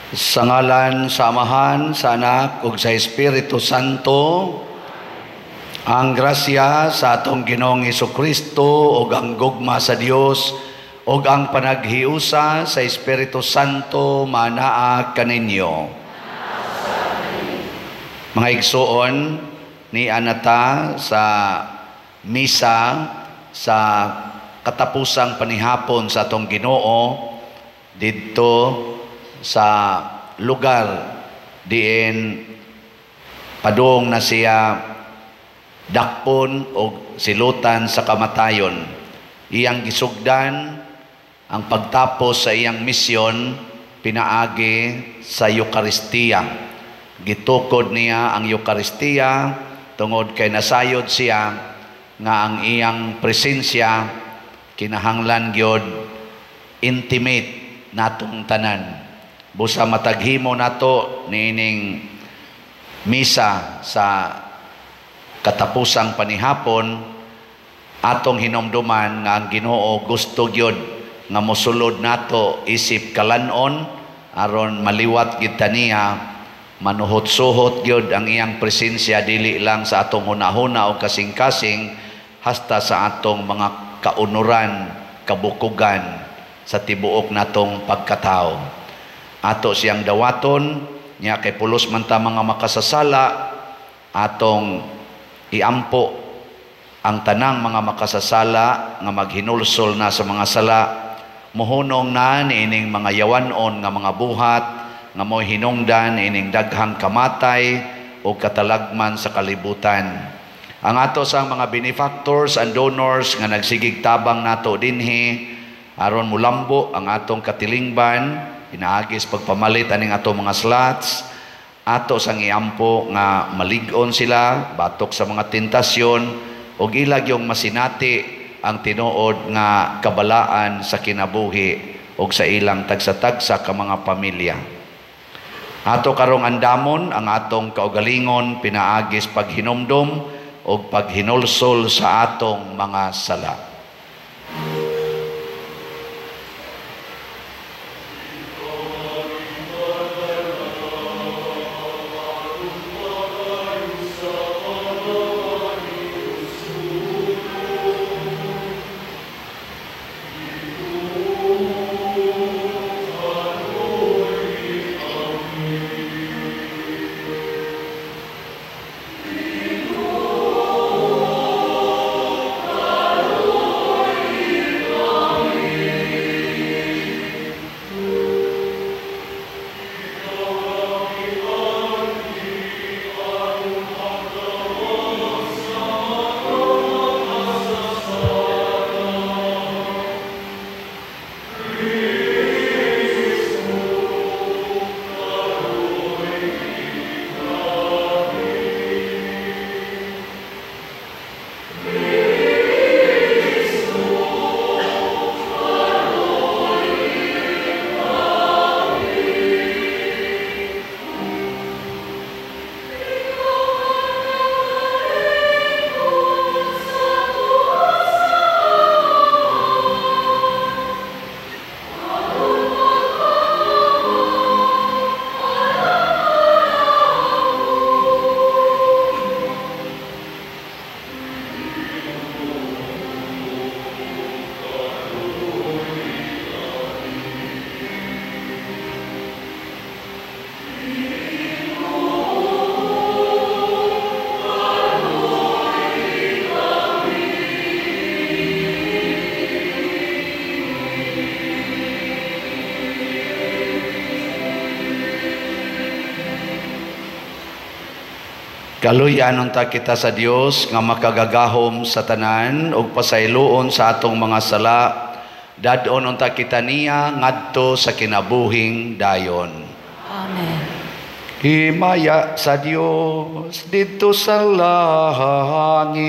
Sa ngalan sa Amahan, sa Anak, ug sa Espiritu Santo, ang grasya sa atong Ginoong Hesukristo ug ang gugma sa Dios ug ang panaghiusa sa Espiritu Santo manaa kaninyo. Mga igsuon, ni anata sa misa sa katapusang panihapon sa atong Ginoo didto sa lugar diin padung na siya dakpon o silutan sa kamatayon. Iyang gisugdan ang pagtapos sa iyang misyon pinaagi sa Eukaristiya. Gitukod niya ang Eukaristiya tungod kay nasayod siya nga ang iyang presensya kinahanglan gyud intimate natong tanan. Busa mataghimo nato niining misa sa katapusang panihapon, atong hinumduman nga ang Ginoo gusto gyud nga mosulod nato isip kalanon aron maliwat gid ta niya, manuhot-suhot gyud ang iyang presensya dili lang sa atong hunahuna o kasing-kasing hasta sa atong mga kaunuran, kabukugan sa tibuok natong pagkatao. Ato siyang dawaton niya kay pulos man ta mga makasasala, atong iampo ang tanang mga makasasala nga maghinulsol na sa mga sala, mohunong na niining mga yawanon nga mga buhat nga mo hinungdan ining daghang kamatay o katalagman sa kalibutan. Ang ato sa mga benefactors and donors nga nagsigig tabang nato dinhi aron mulambo ang atong katilingban, pinaagis pagpamalit aning ato mga slots, ato sang iampo nga malig-on sila batok sa mga tentasyon ug ilag yung masinati ang tinuod nga kabalaan sa kinabuhi ug sa ilang tagsa-tagsa ka mga pamilya. Ato karong andamon ang atong kaugalingon pinaagis paghinumdom ug paghinulsol sa atong mga sala. Kaluyan unta kita sa Dios nga makagagahom sa tanan ug pasayloon sa atong mga sala, dad-on unta kita niya ngadto sa kinabuhing dayon. Amen. Himaya sa Dios didto sa langit.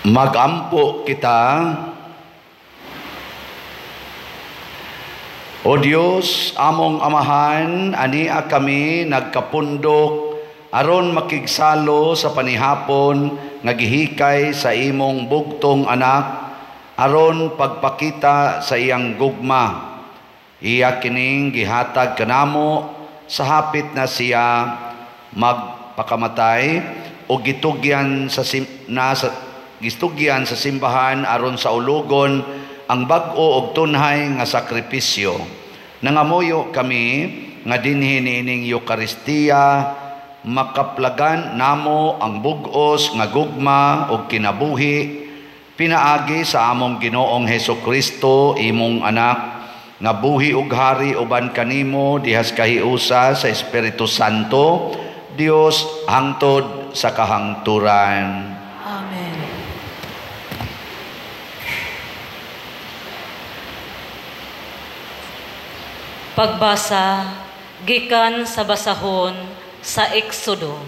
Magampo kita. O Dios, among Amahan, ania kami nagkapundok aron makigsalo sa panihapon nga gihikay sa imong bugtong anak aron pagpakita sa iyang gugma. Iya kining gihatag kanamo sa hapit na siya magpakamatay o gitugyan sa gistugyan sa simbahan aron sa ulugon ang bag-o og tunhay nga sakripisyo. Nangamuyo kami nga dinhi niining Eukaristiya makaplagan namo ang bug-os nga gugma og kinabuhi pinaagi sa among Ginoong Hesukristo, imong anak, nga buhi ug hari uban kanimo dihas kahiusa sa Espiritu Santo, Dios hangtod sa kahangturan. Amen. Pagbasa gikan sa basahon sa Exodo.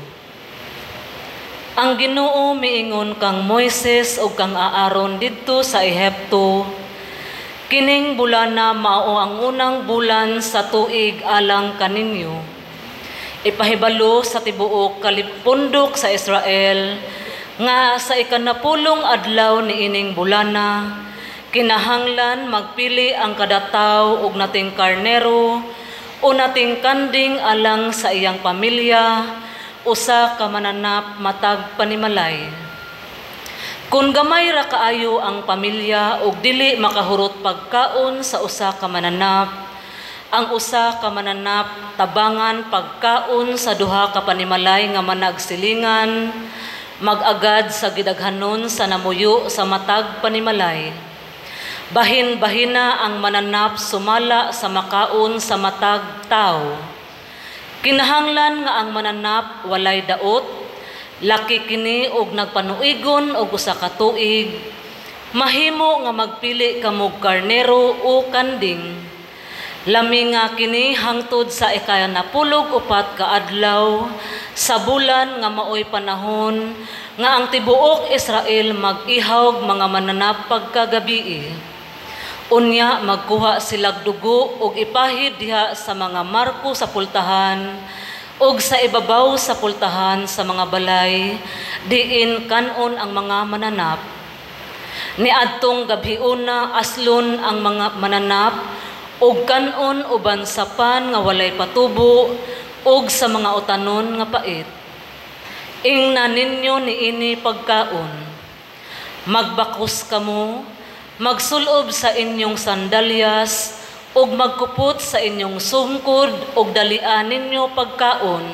Ang Ginoo miingon kang Moises ug kang Aaron didto sa Ehipto, kining bulana mao ang unang bulan sa tuig alang kaninyo. Ipahibalo sa tibuok kalipundok sa Israel nga sa ikanapulong adlaw niining bulana kinahanglan magpili ang kada tawo og nating karnero o nating kanding alang sa iyang pamilya, usa ka mananap matag panimalay. Kun gamay ra kaayo ang pamilya og dili makahurot pagkaon sa usa ka mananap, ang usa ka mananap tabangan pagkaon sa duha ka panimalay nga managsilingan, mag-agad sa gidaghanon sa namuyo sa matag panimalay. Bahin-bahina ang mananap sumala sa makaon sa matag tawo. Kinahanglan nga ang mananap walay daot, laki kini og nagpanuigon og usa ka tuig, mahimo nga magpili kamog karnero o kanding. Lami nga kini hangtod sa 94 ka adlaw sa bulan nga maoy panahon nga ang tibuok Israel mag-ihawg mga mananap pagkagabii. Unya magkuha silag dugo og ipahid diha sa mga marko sa pultahan og sa ibabaw sa pultahan sa mga balay diin kanon ang mga mananap. Niadtong gabhiuna aslon ang mga mananap og kanon uban sa pan nga walay patubo og sa mga utanon nga pait. Ingna ninyo niini pagkaon. Magbakos kamo, magsulob sa inyong sandalyas ug magkupot sa inyong sungkod ug dalian ninyo pagkaon.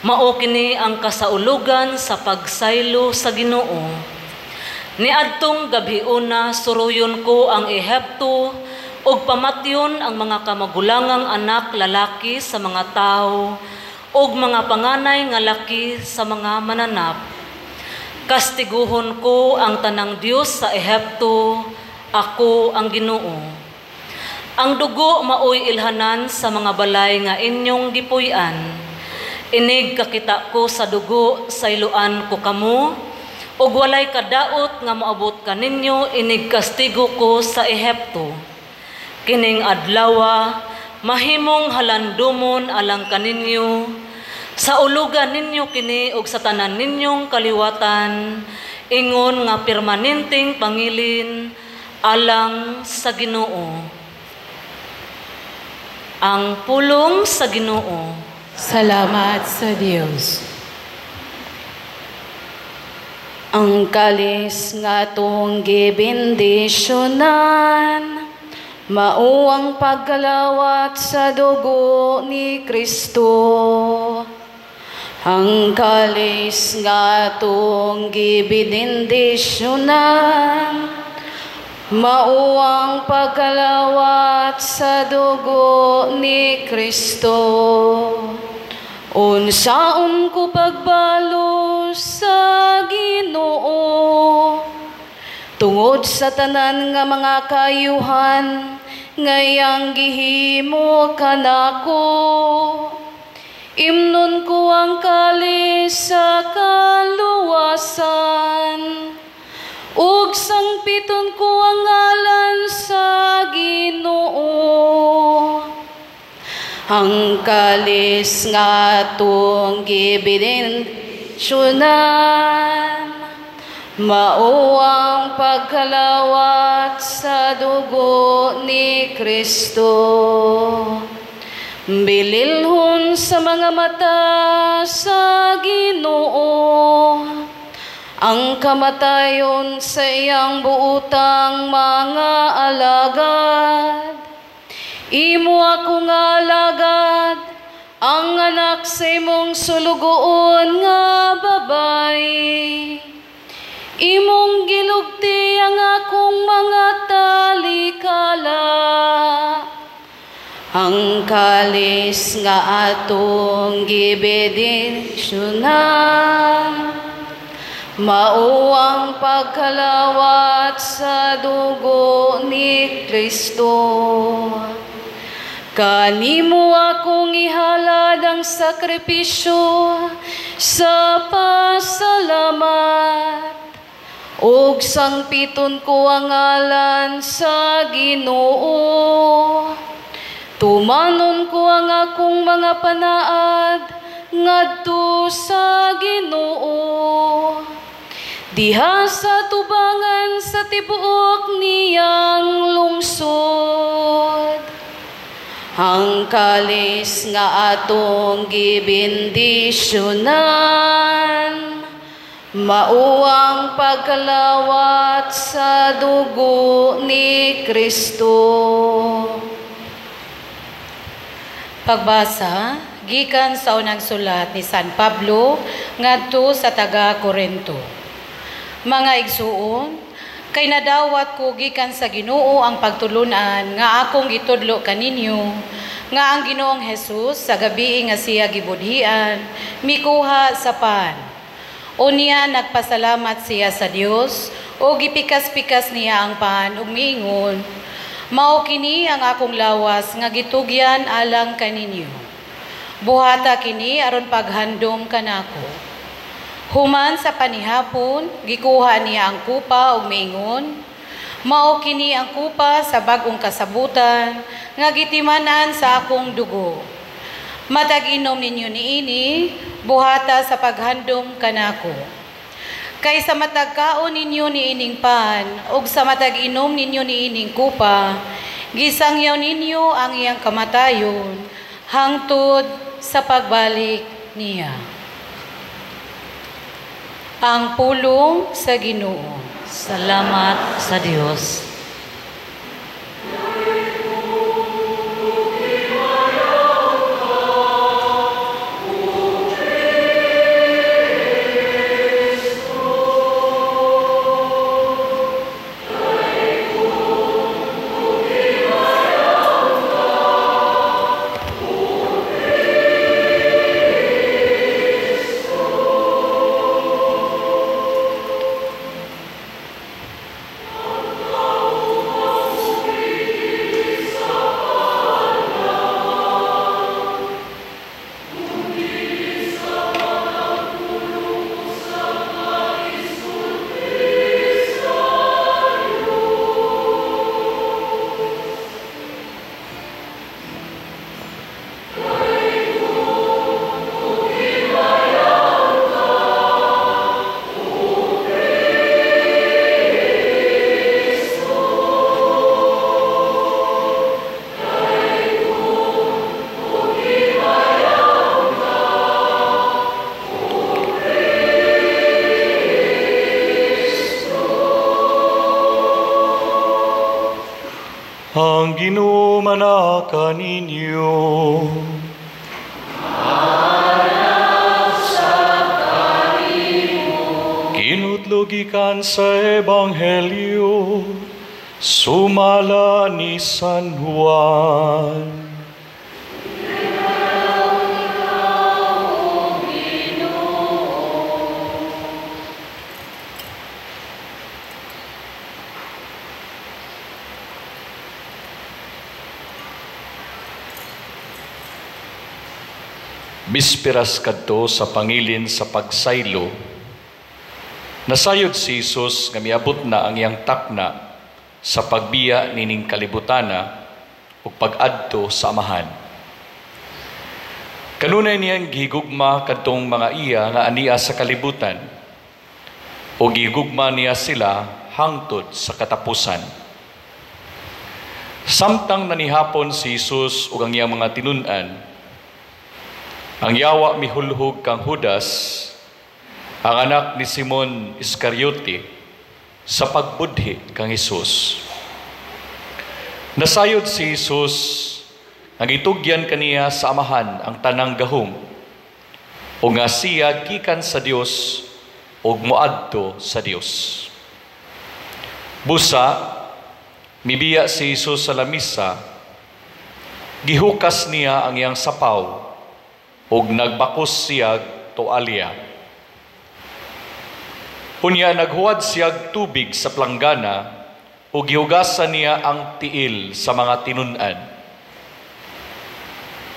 Mao kini ang kasaulugan sa pagsaylo sa Ginoo. Niadtong gabhiuna suruyon ko ang Ehipto ug pamatyon ang mga kamagulangang anak lalaki sa mga tawo ug mga panganay nga laki sa mga mananap. Kastiguhon ko ang tanang Dios sa Ehipto, ako ang Ginoo. Ang dugo maoy ilhanan sa mga balay nga inyong gipuy-an. Inig kakita ko sa dugo, sayloan ko kamo, ug walay kadaot nga moabot kaninyo inig kastigo ko sa Ehipto. Kining adlawa mahimong halandumon alang kaninyo. Sa ulugan ninyo kini og sa tanan ninyong kaliwatan, ingon nga permanenteng pangilin alang sa Ginoo. Ang pulong sa Ginoo. Salamat sa Dios. Ang kalis nga atong gibendisyonan, mao ang pagkalawat sa dugo ni Kristo. Ang kalis nga atong gibendisyonan, mao ang pagkalawat sa dugo ni Kristo. Unsaon ko pagbalos sa Ginoo, tungod sa tanan nga mga kayuhan ngayang gihimo kanako. Imnon ko ang kalis sa kaluwasan. Ug sangpiton ko ang ngalan sa Ginoo. Ang kalis nga atong gibendisyonan, mao ang pagkalawat sa dugo ni Kristo. Bililhon sa mga mata sa Ginoo ang kamatayon sa iyang buotang mga alagad. Imo ako nga alagad, ang anak sa imong sulugoon nga babayi. Imong gilugti ang akong mga talikala. Ang kalis nga atong gibendisyonan, mao ang pagkalawat sa dugo ni Kristo. Kanimo akong ihalad ang sakripisyo sa pasalamat, ug sangpiton ko ang ngalan sa Ginoo. Tumanon ko ang akong mga panaad ngadto sa Ginoo. Diha sa tubangan sa tibuok niyang lungsod. Ang kalis nga atong gibendisyonan, mao ang pagkalawat sa dugo ni Kristo. Pagbasa gikan sa unang sulat ni San Pablo ngadto sa taga Korinto. Mga igsuon, kay nadawat ko gikan sa Ginoo ang pagtulunan nga akong gitudlo kaninyo, nga ang Ginoong Hesus sa gabi nga siya gibudhian, mikuha sa pan. Unya nagpasalamat siya sa Dios o gipikas-pikas niya ang pan ug miingon, mao kini ang akong lawas nga gitugyan alang kaninyo. Buhata kini aron paghandom kanako. Human sa panihapon, gikuha niya ang kupa ug miingon, mao kini ang kupa sa bag-ong kasabutan nga gitiman-an sa akong dugo. Matag inom ninyo niini, buhata sa paghandom kanako. Kay sa matag kaon ninyo niining pan ug sa matag inom ninyo niining kupa, gisangyaw ninyo ang iyang kamatayon hangtod sa pagbalik niya. Ang pulong sa Ginoo. Salamat sa Dios. Ang Ginoo manaka ninyo. Kinutlo gikan sa Ebanghelyo sumala ni San Juan. Bisperas kadto sa pangilin sa pagsaylo, Nasayod si Jesus nga miabot na ang iyang takna sa pagbiya nining kalibutana ug pag-adto sa Amahan. Kanunay niyang gihigugma kadtong mga iya nga ania sa kalibutan, ug gihigugma niya sila hangtod sa katapusan. Samtang nanihapon si Jesus ug ang iyang mga tinun-an, ang yawa mihulhog kang Judas, ang anak ni Simon Iscariote, sa pagbudhi kang Hesus. Nasayod si Jesus nga gitugyan kaniya sa Amahan ang tanang gahom, ug nga siya gikan sa Dios ug moadto sa Dios. Busa, mibiya si Jesus sa lamisa, gihukas niya ang iyang sapaw ug nagbakos siya tualya. Unya naghuwad siyag tubig sa planggana ug gihugasan niya ang tiil sa mga tinun-an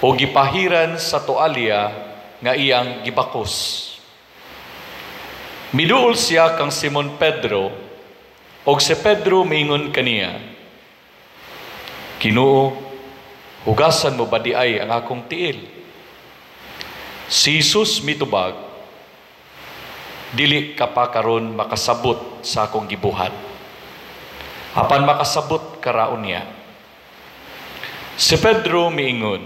ug gipahiran sa tualya nga iyang gibakos. Miduol siya kang Simon Pedro, ug si Pedro miingon kaniya, "Ginoo, hugasan mo ba di ay ang akong tiil?" Si Jesus mitubag, "Dili ka pa karon makasabot sa akong gibuhat, apan makasabot ka ra unya." Si Pedro miingon,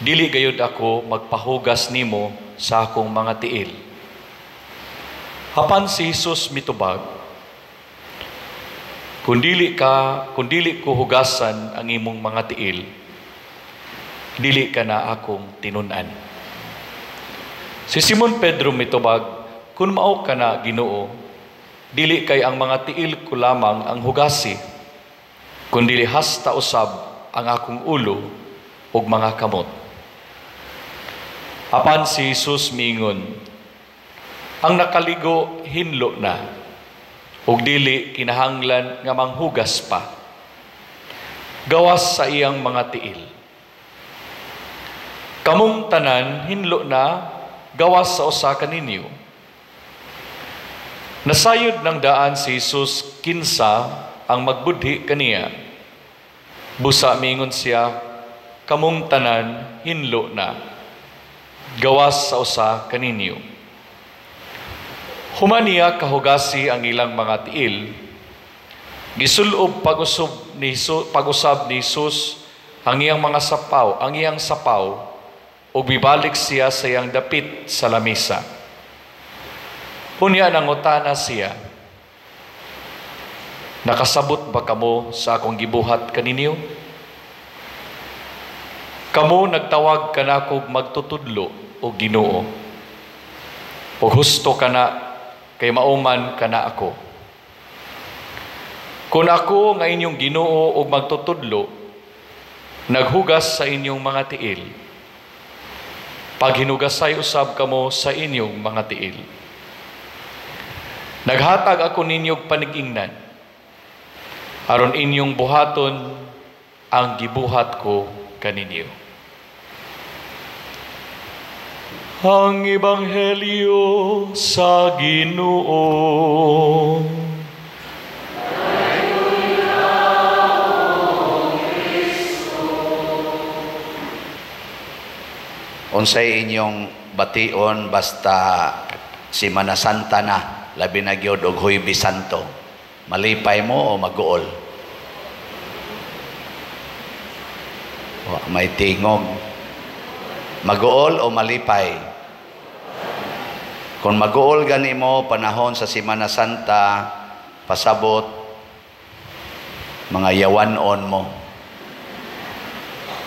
"Dili gayud ako magpahugas nimo sa akong mga tiil." Apan si Jesus mitubag, "Kung dili ko hugasan ang imong mga tiil, dili ka na akong tinun-an." Si Simon Pedro mitubag, "Kung mao ka na, Ginoo, dili kay ang mga tiil ko lamang ang hugasi, kundi hasta usab ang akong ulo ug mga kamot." Apan si Jesus miingon, "Ang nakaligo hinlo na, ug dili kinahanglan nga manghugas pa, gawas sa iyang mga tiil. Kamong tanan hinlo na, gawas sa usa kaninyo." Nasayod ng daan si Jesus kinsa ang magbudhi kaniya. Busa mingon siya, "Kamong tanan hinlo na, gawas sa usa kaninyo." Human niya kahugasi ang ilang mga tiil, gisulob pag-usab ni Jesus ang iyang mga sapaw, ang iyang sapaw, ug mibalik siya sa iyang dapit sa lamisa. Unya nangutana siya, "Nakasabot ba kamo sa akong gibuhat kaninyo? Kamo nagtawag kanakog magtutudlo o Ginoo, ug husto kana kay mauman kana ako. Kung ako nga inyong Ginoo ug magtutudlo, naghugas sa inyong mga tiil, paghinugasay usab kamo sa inyong mga tiil. Naghatag ako ninyog panigingnan, aron inyong buhaton ang gibuhat ko kaninyo." Ang Ebanghelyo sa Ginoo. Unsay inyong bation basta Semana Santa na, labi na gyud og Huwebes Santo, malipay mo o maguol? May tingog. Maguol o malipay? Kung maguol gani mo panahon sa Semana Santa, pasabot mga yawanon mo.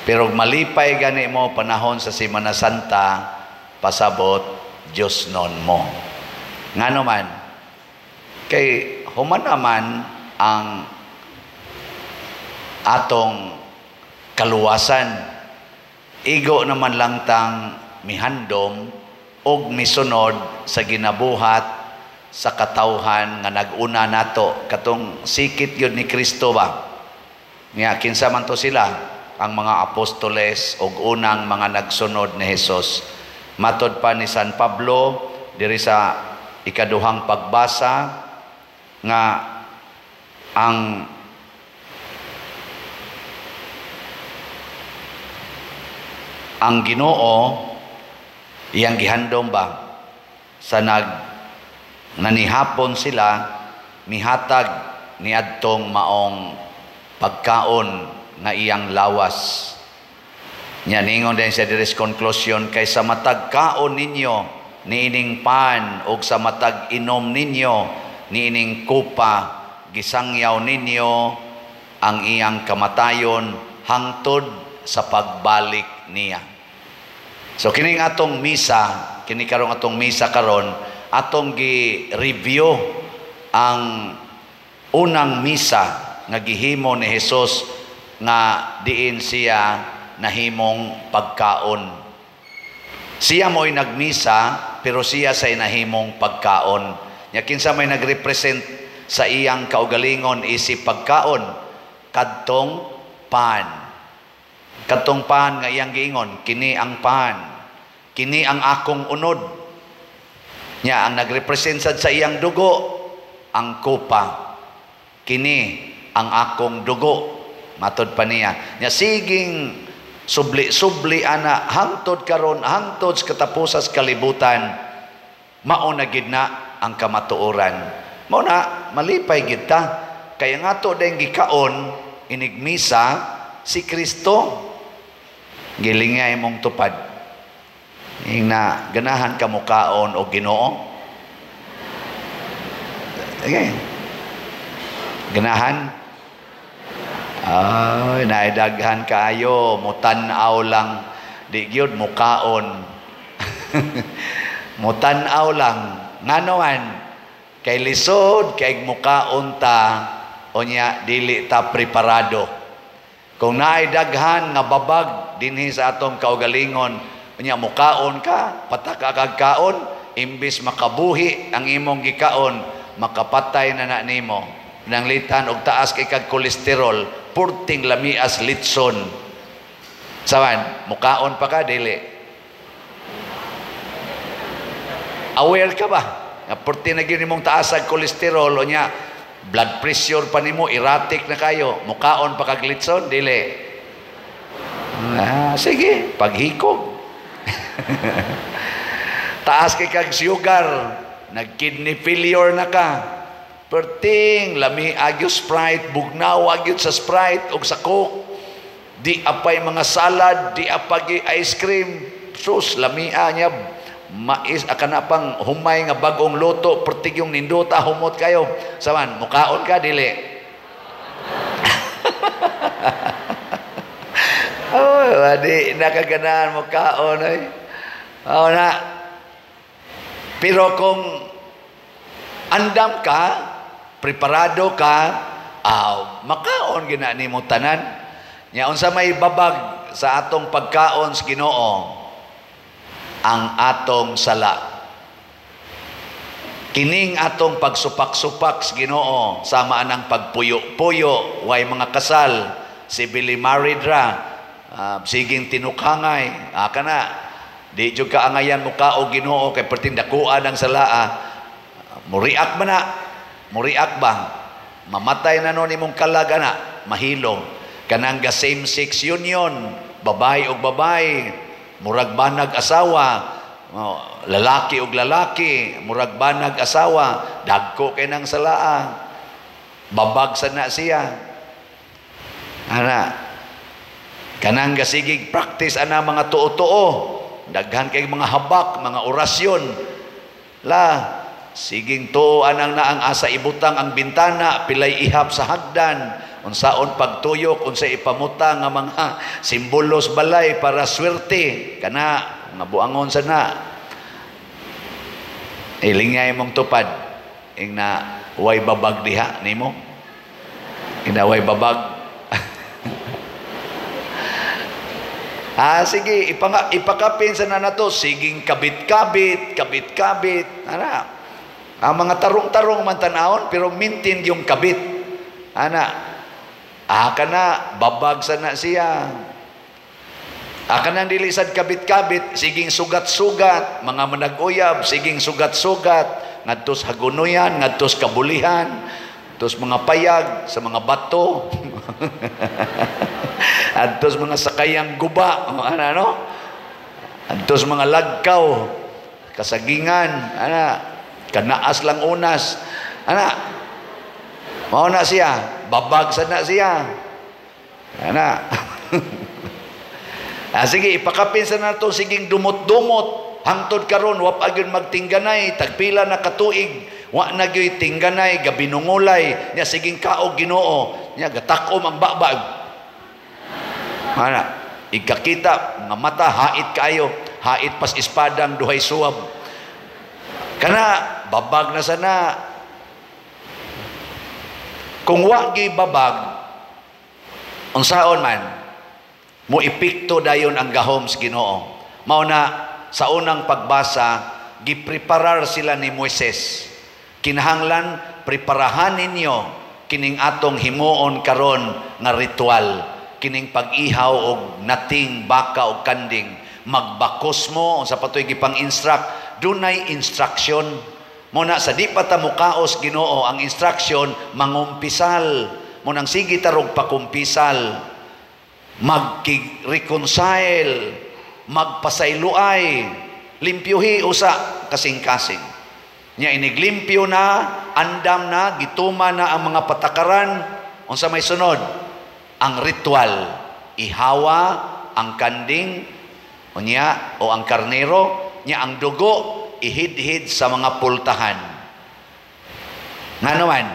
Pero malipay gani mo panahon sa Semana Santa, pasabot Diyos non mo. Ngano man, kay human naman ang atong kaluwasan. Igo naman lang tang mihandom og misunod sa ginabuhat sa katawhan nga nag-una nato, katong sikit yun ni Kristo ba. Nga kinsa man to sila, ang mga apostoles og unang mga nagsunod ni Hesus. Matod pa ni San Pablo diri sa ikaduhang pagbasa nga ang Ginoo iyang gihandom ba sa nanihapon sila mihatag niadtong maong pagkaon nga iyang lawas. Nya ningon din sa diri conclusion, kay sa matag kaon ninyo niining pan og sa matag inom ninyo niining kupa, gisangyaw ninyo ang iyang kamatayon hangtod sa pagbalik niya. So kining atong misa, kini karong atong misa karon, atong gi-review ang unang misa nga gihimo ni Hesus nga diin siya nahimong pagkaon. Siya mo'y nagmisa pero siya say nahimong pagkaon. Nya kinsa may nagrepresent sa iyang kaugalingon isip pagkaon? Kadtong pan. Kadtong pan nga iyang giingon, kini ang pan, kini ang akong unod. Nya ang nagrepresent sad sa iyang dugo ang kupa, kini ang akong dugo, matod pa niya. Nya siging subli-subli ana hangtod karon, hangtod sa katapusas kalibutan, mao na gid na ang kamatuoran. Mao na malipay gid ta kaya nga to dayong gikaon inigmisa si Kristo. Gilingay mong tupad. Ingna ganahan ka mukaon og Ginoo. Okay. Ganahan? Ay, naidaghan kaayo, mutan-aw lang, di gyud mukaon. Mutan-aw lang. Ngano man? Kay lisod kay mukaon ta unya dili ta preparado. Kung naay daghan nga babag dinhi sa atong kaugalingon, unya mukaon ka, pataka kag kaon, imbis makabuhi ang imong gikaon, makapatay na na nimo. Nanglitan og taas kay kag kolesterol, purting lamias litson. Sawan, mukaon pa ka dili? Aware ka ba? Nga purting na gyud nimong taas ang kolesterol unya blood pressure pa nimo, erratic na kayo, mukaon pa kag litson dili? Ah, sige, paghikog. Taas kay kag sugar, nag-kidney failure na ka. Perting lami agyo Sprite, bugnaw agyo sa Sprite og sa Coke. Di apay mga salad, di apay ice cream. Sus, lamia niya. Mais akana pang humay nga bagong luto, pertig yung nindota, humot kayo. Saman, mukaon ka dili? Oh, di nakaganahan mukaon ay. Oh na. Pero kung andam ka, preparado ka, makaon gina nimo tanan. Nya unsa may babag sa atong pagkaon sa Ginoo? Ang atong sala. Kining atong pagsupak-supak sa Ginoo sama anang pagpuyo-puyo, way mga kasal, civilly married ra, siging tinukangay, kana di jud ka angayan mo ka og Ginoo kay perting dakuan ang salaa. Muriak ba na? Muriak ba? Mamatay na nun imong kalag ana, mahilo. Kanang ga same sex union, babae og babae, murag banag asawa, lalaki og lalaki, murag banag asawa, dagko kay nang salaa. Babag sa na siya. Ana, kanang gasigig practice ana mga tuo-tuo, daghan kay mga habak, mga orasyon. La, siging tuo anang naang asa ibutang ang bintana, pilay ihap sa hagdan, unsaon pagtuyok, unsa ipamutang nga mga simbolos balay para swerte, kana nga buangon sa na. Ilingay mong tupad, ingna way babag diha nimo. Ingna way babag. Ah, sige, ipakapin sa na nato, siging kabit-kabit, kabit-kabit, ana. Ang mga tarong-tarong man tanawon, pero mintin yung kabit. Ana, aka na, babag sa na siya. Aka na dili sad kabit-kabit, siging sugat-sugat, mga manag-uyab, siging sugat-sugat, ngadto sa Hagunoyan, ngadto sa Kabulihan, ngadto sa mga payag, sa mga bato. Adto sa mga sakayang guba, ano, ano? Adto sa mga lagkaw, kasagingan, ana, kanaas lang unas. Ana, mao na siya, babag sa na siya. Ana. Sige, ipakapin sa nato siging dumot-dumot. Hangtod karon wa pa gyud magtingganay, tagpila na katuig, wa na gyud tingganay, gabinungulay, nya siging kaog Ginoo, nya gatakom ang babag. Ana, igkakita mga mata hait kaayo, hait pas espadang duhay suwab. Kana babag na sana. Kung wa gyud babag, unsaon man mo epekto dayon ang gahom sa Ginoo. Mao na sa unang pagbasa, gipreparar sila ni Moises. Kinahanglan preparahan ninyo kining atong himuon karon nga ritual, kining pag-ihaw og nating baka og kanding. Magbakos mo sa patoy gipang-instruct, dunay instruction. Mo na sa di pa ta mukaos Ginoo, ang instruction mangumpisal. Mo nang sige tarog pakumpisal, magki-reconcile, magpasayloay, limpyuhi usa kasing-kasing. Nya iniglimpyo na, andam na, gituma na ang mga patakaran. Unsa may sunod? Ang ritual. Ihawa ang kanding unya o ang karnero, nya ang dugo ihidhid sa mga pultahan. Ngano man?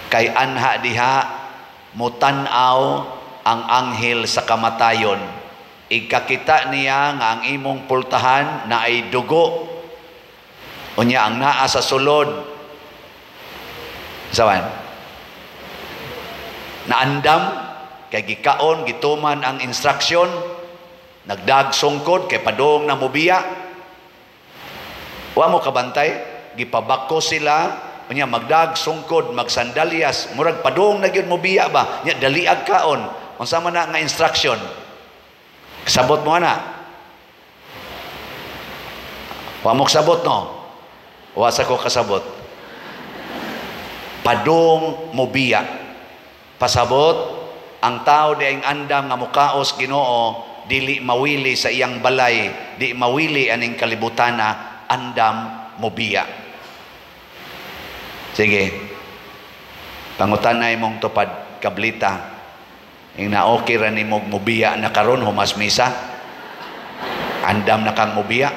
Kay anha diha mutan-aw ang anghel sa kamatayon. Igkakita niya nga ang imong pultahan na ay dugo. Unya ang naa sa sulod. Sawan? Naandam kay gikaon gituman ang instruction, nagdagsungkod kay padong na mobiya. Wa mo kabantay, gipabako sila, unya magdagsungkod, magsandalyas, murag padong na gyud mobiya ba, nya daliag kaon. Unsa man na nga instruction? Kasabot mo ana. Wa mo kasabot no? Wa sa ko kasabot. Padong mobiya. Pasabot ang tao diang andam nga mukaos Ginoo, dili mawili sa iyang balay, di mawili aning kalibutana, andam mobiya. Sige. Pangutanay mong tupad kablita. Ing na okay ra nimo mobiya na karon humas misa. Andam na kang mobiya.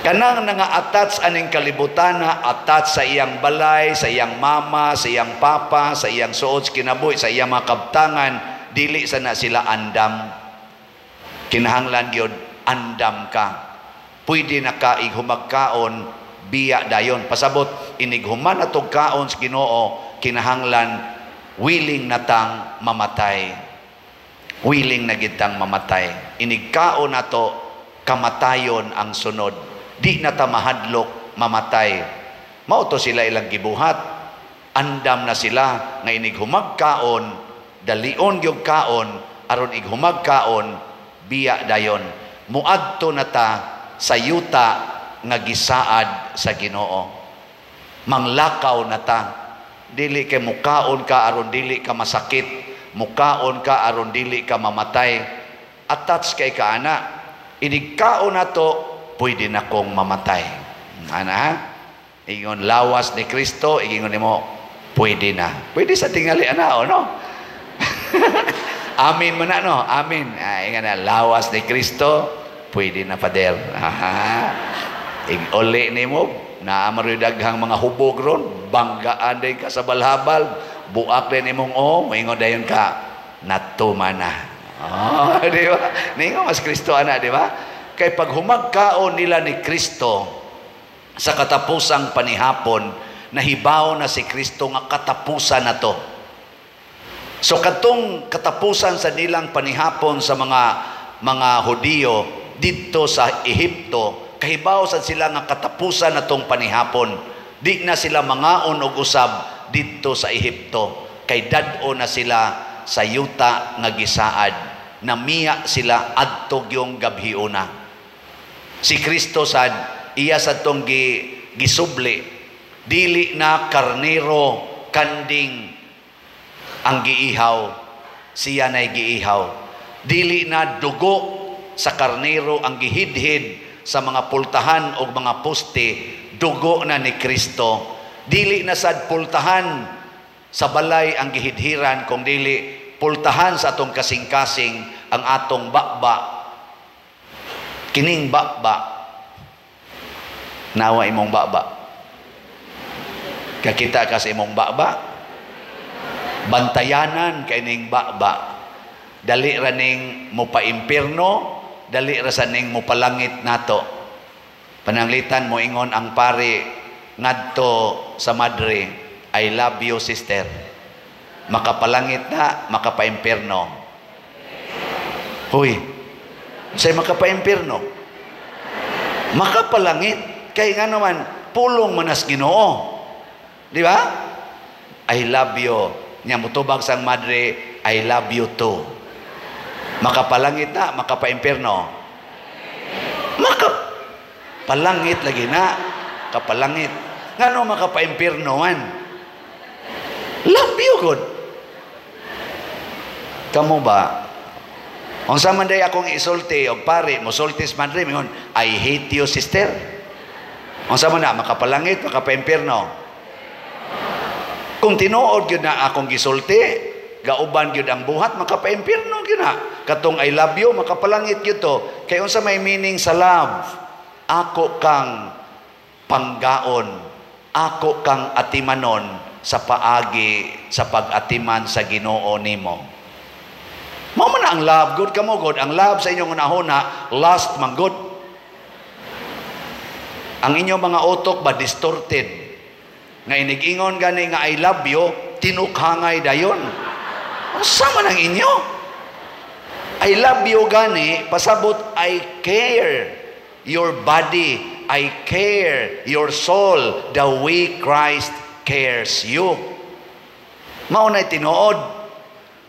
Kanang nanga-attach aning kalibutana, attach sa iyang balay, sa iyang mama, sa iyang papa, sa iyang suod sa kinabuhi, sa iyang mga kabtangan, dili sana sila andam. Kinahanglan gyud andam ka. Pwede na ka ighumagkaon biya dayon. Pasabot inighuman atog kaon sa Ginoo, kinahanglan willing na tang mamatay. Willing na gid tang mamatay. Inigkaon nato kamatayon ang sunod. Di na ta mahadlok mamatay. Mao to sila ilang gibuhat. Andam na sila nga inighumagkaon, dalion gyud kaon, aron ighumagkaon biya dayon. Muadto na ta sa yuta nga gisaad sa Ginoo. Manglakaw na ta. Dili kay mukaon ka aron dili ka masakit, mukaon ka aron dili ka mamatay. Attach kay ka ana. Inigkaon nato pwede na kong mamatay. Ana ha? Ingon lawas ni Kristo, ingon nimo pwede na. Pwede sa tingali ana o no? Amin mo na no? Amin. Ay, ingon na lawas ni Kristo, pwede na pader. Aha. Ig-uli nimo, naa man daghang mga hubog ron, banggaan din ka sa balhabal, buak din imong o, moingon dayon ka natuma na. Oh, di ba? Ningon mas Kristo ana, di ba? Kay pag humagkaon nila ni Kristo sa katapusang panihapon, nahibaw na si Kristo nga katapusan na to. So katong katapusan sa nilang panihapon sa mga Hudiyo didto sa Ehipto, kahibaw sad sila nga katapusan na tong panihapon. Di na sila mangaon og usab didto sa Ehipto, kay dad-o na sila sa yuta nga gisaad. Namiya sila adto gyung gabhiona. Si Kristo sad iya sad tong gisubli, dili na karnero kanding ang giihaw, siya na'y giihaw. Dili na dugo sa karnero ang gihidhid sa mga pultahan o mga poste, dugo na ni Kristo. Dili na sad pultahan sa balay ang gihidhiran, kung dili pultahan sa atong kasing-kasing ang atong bakba. Kining bakba, nawa imong bakba. Kakita ka sa imong bakba, bantayanan kay ning bakba. Dali ra ning mopaimpierno, dali ra sa ning mopalangit nato. Pananglitan mo ingon ang pari ngadto sa madre, "I love you, sister." Makapalangit na, makapaimpierno? Huy, say makapaimpierno? Makapalangit. Kay nga naman, pulong manas Ginoo. Di ba? "I love you." Nya mutubag sang madre, "I love you too." Makapalangit na, makapaimpierno? Makapalangit lagi na. Kapalangit. Ngano makapaimpierno man? Love you gud. Kamo ba? Unsa man day akong isulti og pare, mosulti sa madre, mingon, "I hate you, sister." Unsa man na, makapalangit, makapaimpierno? Kung tinuod gyud na akong gisulti, gauban gyud ang buhat, makapaimpierno gyud na. Katong "I love you", makapalangit gyud to. Kay unsa may meaning sa love? Ako kang panggaon, ako kang atimanon sa paagi sa pag-atiman sa Ginoo nimo. Mao man ang love, good kamo good. Ang love sa inyong hunahuna, lust man good. Ang inyong mga utok ba distorted? Nga inig-ingon gani nga "I love you", tinukhangay dayon. Unsa man ang inyo? "I love you" gani, pasabot I care your body, I care your soul the way Christ cares you. Mao na'y tinuod.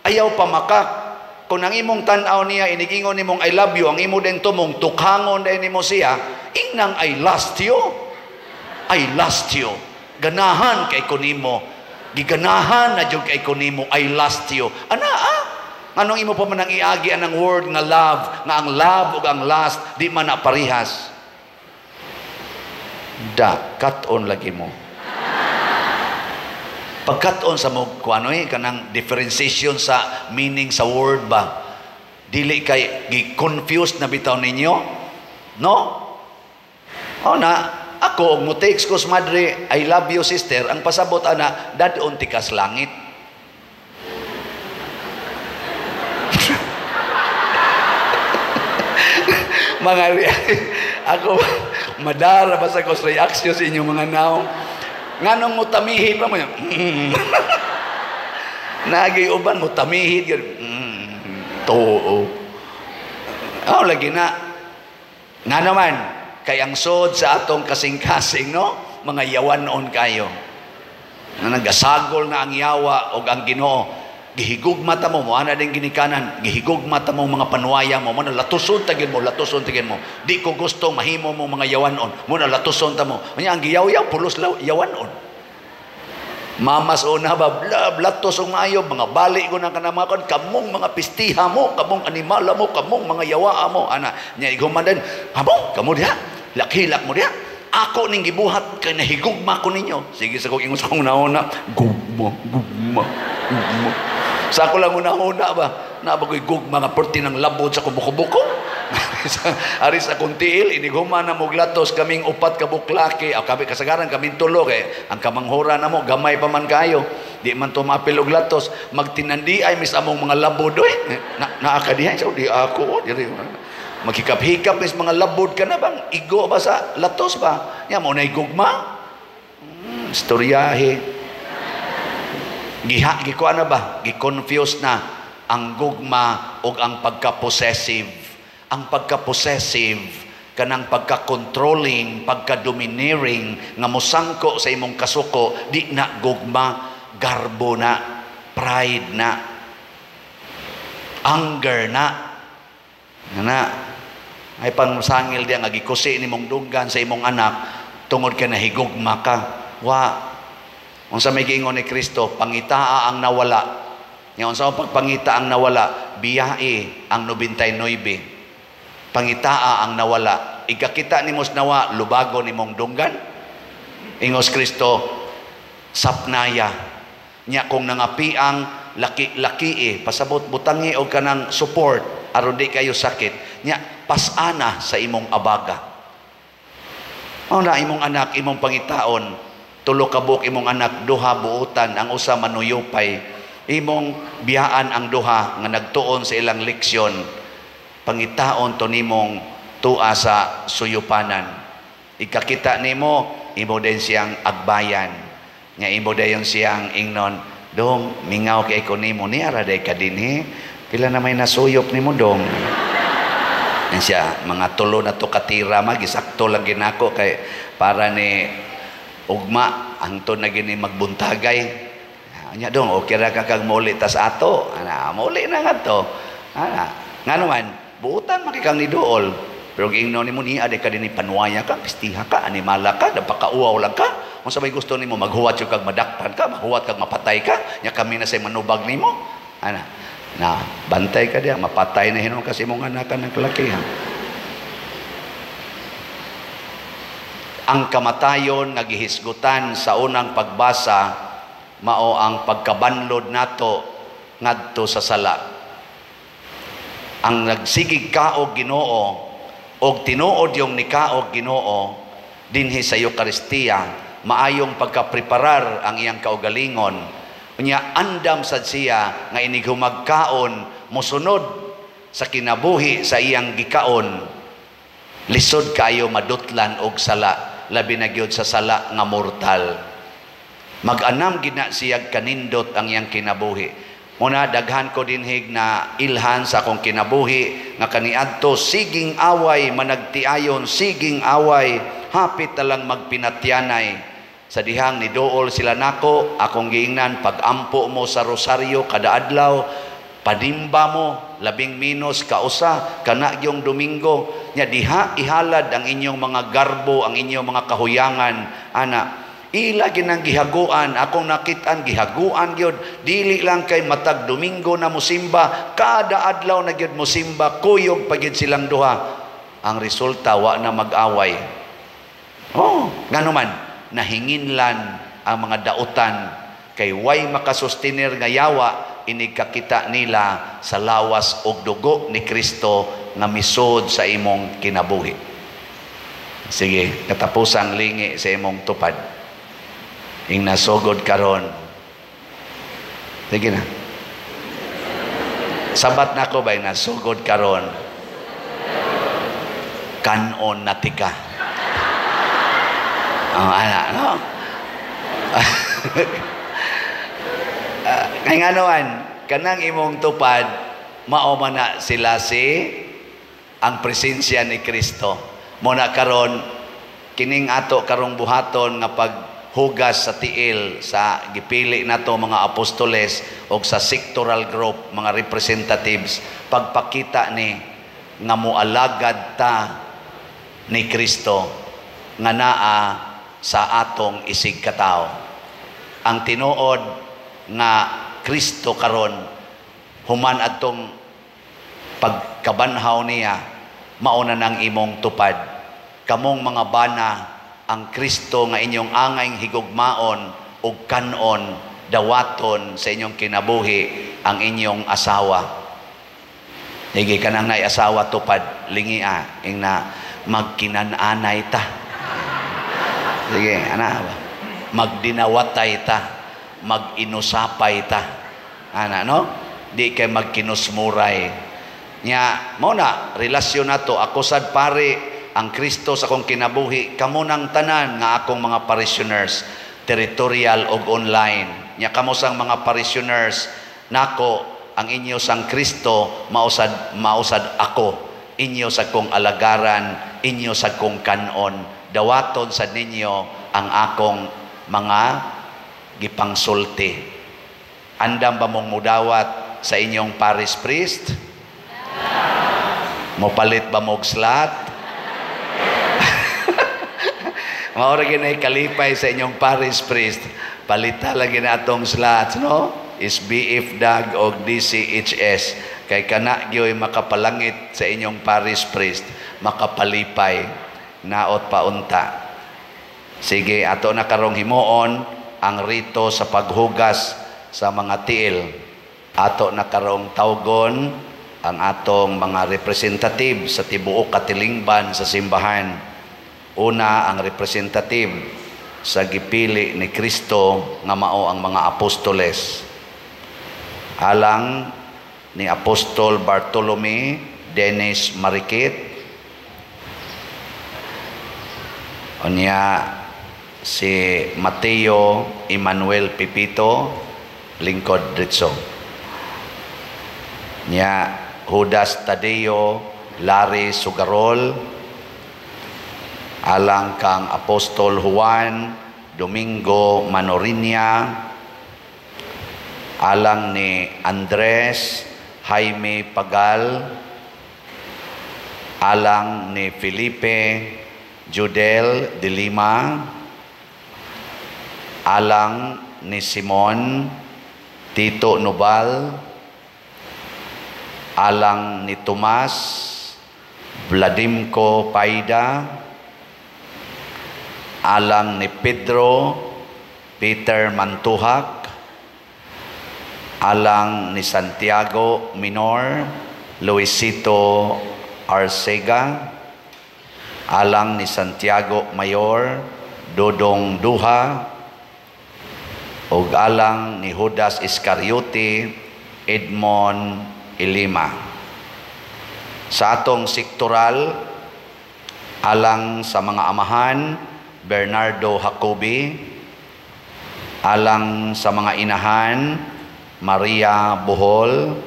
Ayaw pamakak. Kung ang imong tan-aw niya, inigingon nimong "I love you", ang imo din tumong tukhangon din nimo siya, ingnang "I lust you". I lust you. Ganahan kay ko nimo. Giganahan na jud kay ko nimo. I lust you. Ana ah? Anong imo pa man ang iagi anang word nga love, nga ang love ug ang lust di man na parehas? Da, cut-on lagi mo. Pagkat-on sa mo kuano eh, kanang differentiation sa meaning sa word ba? Dili kay gi-confused na bitaw ninyo? No? O na, ako, og mo text ko sa madre, "I love you, sister," ang pasabot ana, dad-on tikas langit. Mga ako madara ba sa ko sa reaksyon sa inyong mga naong. Nganong mo tamihid pa mo yan? Nagi uban mo tamihid yun. Too. Oh, lagi na. Nga naman, kay ang sod sa atong kasing-kasing, no? Mga yawanon kayo. Na nagasagol na ang yawa o ang Ginoo. Gihigugma ta mo, mo ana din ginikanan, gihigugma ta mo mga panuwaya mo, mo na latuson tagin mo, latuson tagin mo. Di ko gusto mahimo mo mga yawanon, mo na latuson ta mo. Unya ang giyaw-yaw pulos yawanon. Mamas una ba, bla, latos og maayo, mga bali ko na kanang mga kon, kamong mga pistiha mo, kamong animala mo, kamong mga yawaa mo, ana. Nya igumandan, habong, kamo diha, lakhilak mo diha. Ako ning gibuhat kay nahigugma ko ninyo. Sige sa kong ingon sa kong nauna, gugma, gugma, gugma. Sa ako lang una-una ba, na ba ko'y gugma nga perti ng labod sa kubuko-buko? Ari sa akong tiil, iniguma na muglatos kaming upat ka buklaki, o kami kasagaran kaming tulo, kay ang kamanghura na mo, gamay pa man kayo. Di man to maapil og latos, magtinandi ay mis among mga labod, oy. Na, naa ka diha, so di ako, oh, diri. Maghikap-hikap mis mga labod ka na bang, igo ba sa latos ba? Nya mo na'y gugma? Istoryahe. Giha, gikuha na ba? Gi-confuse na ang gugma o ang pagka-possessive. Ang pagka-possessive, kanang pagka-controlling, pagka-domineering, nga mosangko sa imong kasuko, di na gugma, garbo na, pride na, anger na. Na. Ay pangsangil diya nga gikusi nimong dunggan sa imong anak tungod kay nahigugma ka. Wa. Unsa may giingon ni Kristo, pangitaa ang nawala. Nya unsa ang pagpangita ang nawala? Biyae ang 99. Pangitaa ang nawala. Ikakita nimo sa nawa, lubago nimong dunggan. Ingos Kristo, sapnaya. Nya kung nangapiang laki-laki pasabot butangi og kanang support aron di kayo sakit. Nya pasana sa imong abaga. Mao na imong anak imong pangitaon, tulo ka buok imong anak, duha buutan, ang usa manuyupay. Imong biyaan ang duha nga nagtuon sa ilang leksyon. Pangitaon to nimong tua sa suyupanan. Ikakita nimo, imo din siyang agbayan. Nya imo dayon siyang ingnon, dong, mingaw kay ko nimo, niya ra day ka dinhi. Pila na may nasuyop nimo dong. Yan siya, mga tulo na to katira ma, gisakto lang ginako kay para ni ugma, hangtod na gini magbuntagay. Anya dong, okay ra ka kag mauli tas ato. Ana, mauli na nga to. Ana, ngano man, buutan makikang ni duol. Pero giingnon nimo niya, di ka dinhi panuaya ka, pistiha ka, animala ka, napakauaw lang ka. Unsa may gusto nimo, maghuwat yung kag madakpan ka, maghuwat kag mapatay ka, nya kami na say manubag nimo. Ana, na bantay ka diya, mapatay na hinon kasi imong anakan ng kalakihan. Ang kamatayon nga gihisgutan sa unang pagbasa mao ang pagkabanlod nato ngadto sa sala. Ang nagsigig kaog Ginoo og tinuod yung nikaog Ginoo dinhi sa Eukaristiya, maayong pagkapreparar ang iyang kaugalingon. Unya andam sad siya nga inig humagkaon mosunod sa kinabuhi sa iyang gikaon. Lisod kaayo madutlan og sala, labi na gyud sa sala nga mortal. Mag-anam gina siyag kanindot ang iyang kinabuhi. Muna daghan ko dinhig na ilhan sa akong kinabuhi nga kaniadto siging away managtiayon, siging away hapit talang magpinatyanay. Sa dihang ni duol sila nako, akong giingnan pagampo mo sa rosaryo kada adlaw, panimba mo labing minos kausa kana gyung Domingo. Nya diha ihalad ang inyong mga garbo, ang inyong mga kahuyangan. Ana, ila ginang gihaguan, akong nakitaan gihaguan gyud, dili lang kay matag Domingo na musimba, kada adlaw na gyud musimba, kuyog pa gyud silang duha. Ang resulta wa na mag-away. Oh, ngano man nahinginlan ang mga dautan kay way makasustiner nga yawa inig kakita nila sa lawas og dugo ni Kristo nga misod sa imong kinabuhi. Sige, katapusang lingi sa imong tupad. Ing nasugod karon. Sige na. Sabat nako bay nasugod karon. Kanon na tika. Oh, ana, no? Kay nganoan, kanang imong tupad, mao man na sila si ang presensya ni Kristo. Muna karon kining ato karong buhaton nga paghugas sa tiil sa gipili nato mga apostoles og sa sectoral group mga representatives, pagpakita ni nga moalagad ta ni Kristo nga naa sa atong isig katawo. Ang tinuod nga Kristo karon human adtong pagkabanhaw niya, mao na nang imong tupad. Kamong mga bana, ang Kristo nga inyong angay higugmaon ug kanon, dawaton sa inyong kinabuhi ang inyong asawa. Higi kanang nay asawa tupad, lingia ing na magkinananay ta. Sige, ana ba? Magdinawatay ta, mag-inusapay ta. Ana, no? Di kay magkinusmuray. Nya, mao na relasyon nato, ako sad pare ang Kristo sa akong kinabuhi, kamo nang tanan nga akong mga parishioners, territorial og online. Nya kamo sang mga parishioners nako, ang inyo sang Kristo mausad mausad ako, inyo sa kong alagaran, inyo sa kong kanon, dawaton sa ninyo ang akong mga gipangsulti. Andam ba mong mudawat sa inyong parish priest? Mopalit ba mo og slot? Mao ra gyud kalipay sa inyong parish priest. Palita lagi na atong slots, no? SBF DAG og DCHS. Kay kana gyoy makapalangit sa inyong parish priest, makapalipay, naot paunta. Sige, ato na karong himuon ang rito sa paghugas sa mga tiil. Ato na karong tawgon ang atong mga representative sa tibuok katilingban sa simbahan. Una, ang representative sa gipili ni Kristo nga mao ang mga apostoles. Alang ni Apostol Bartolome Dennis Marikit, unya si Mateo Emmanuel Pipito, lingkod ditso. Nya Judas Tadeo Larry Sugarol, alang kang Apostol Juan Domingo Manorinia, alang ni Andres Jaime Pagal, alang ni Felipe Judel de Lima, alang ni Simon Tito Nobal, alang ni Tomas Vladimko Paida, alang ni Pedro Peter Mantuhak, alang ni Santiago Minor Luisito Arcega, alang ni Santiago Mayor Dodong Duha, ug alang ni Judas Iscariote Edmond Ilima. Sa atong sektoral, alang sa mga amahan Bernardo Jacobi, alang sa mga inahan Maria Bohol,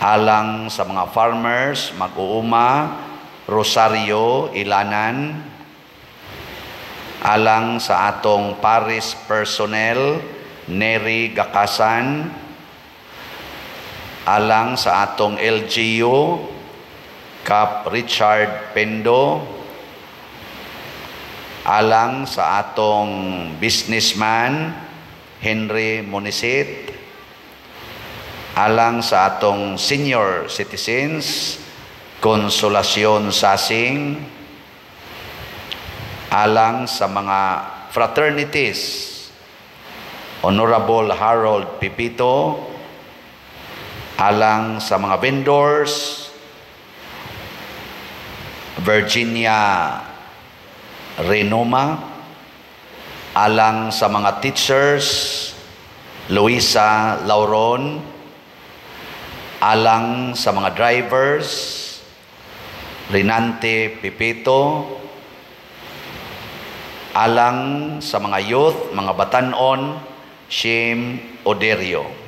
alang sa mga farmers mag-uuma Rosario Ilanan, alang sa atong parish personnel Neri Gakasan, alang sa atong LGU Cap Richard Pendo, alang sa atong businessman Henry Monisit, alang sa atong senior citizens Consolacion Sasing, alang sa mga fraternities Honorable Harold Pipito, alang sa mga vendors Virginia Renoma, alang sa mga teachers Luisa Lauron, alang sa mga drivers Renante Pipito, alang sa mga youth, mga batanon, Shim Oderio.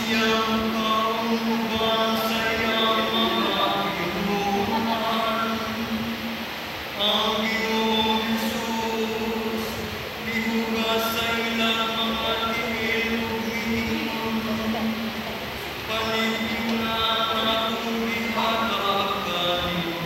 Siya mukaon uban sa iyang mga tinunan. Ang Ginoong Hesus mihugas sa ilang mga tiil ug miingon, "Palimpyona ang akong gihatag kaninyo."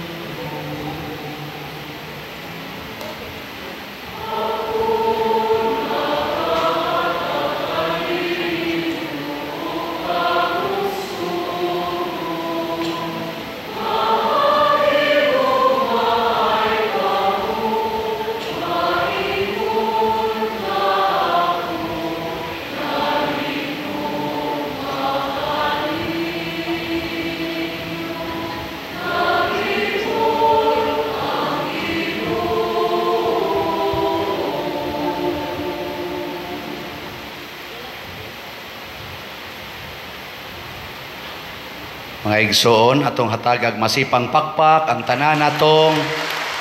Mga igsoon, atong hatagag masipang pakpak ang tanan natong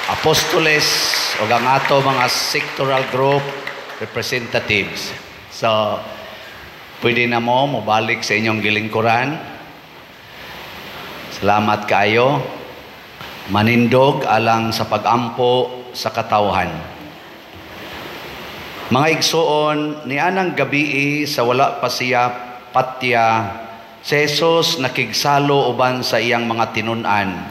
apostoles o ang ato mga sectoral group representatives. So, pwede na mo mobalik sa inyong gilingkuran. Salamat kaayo. Manindog alang sa pagampo sa katawhan. Mga igsoon, nianang gabii sa wala pa siya patya, si Jesus nakigsalo uban sa iyang mga tinun-an.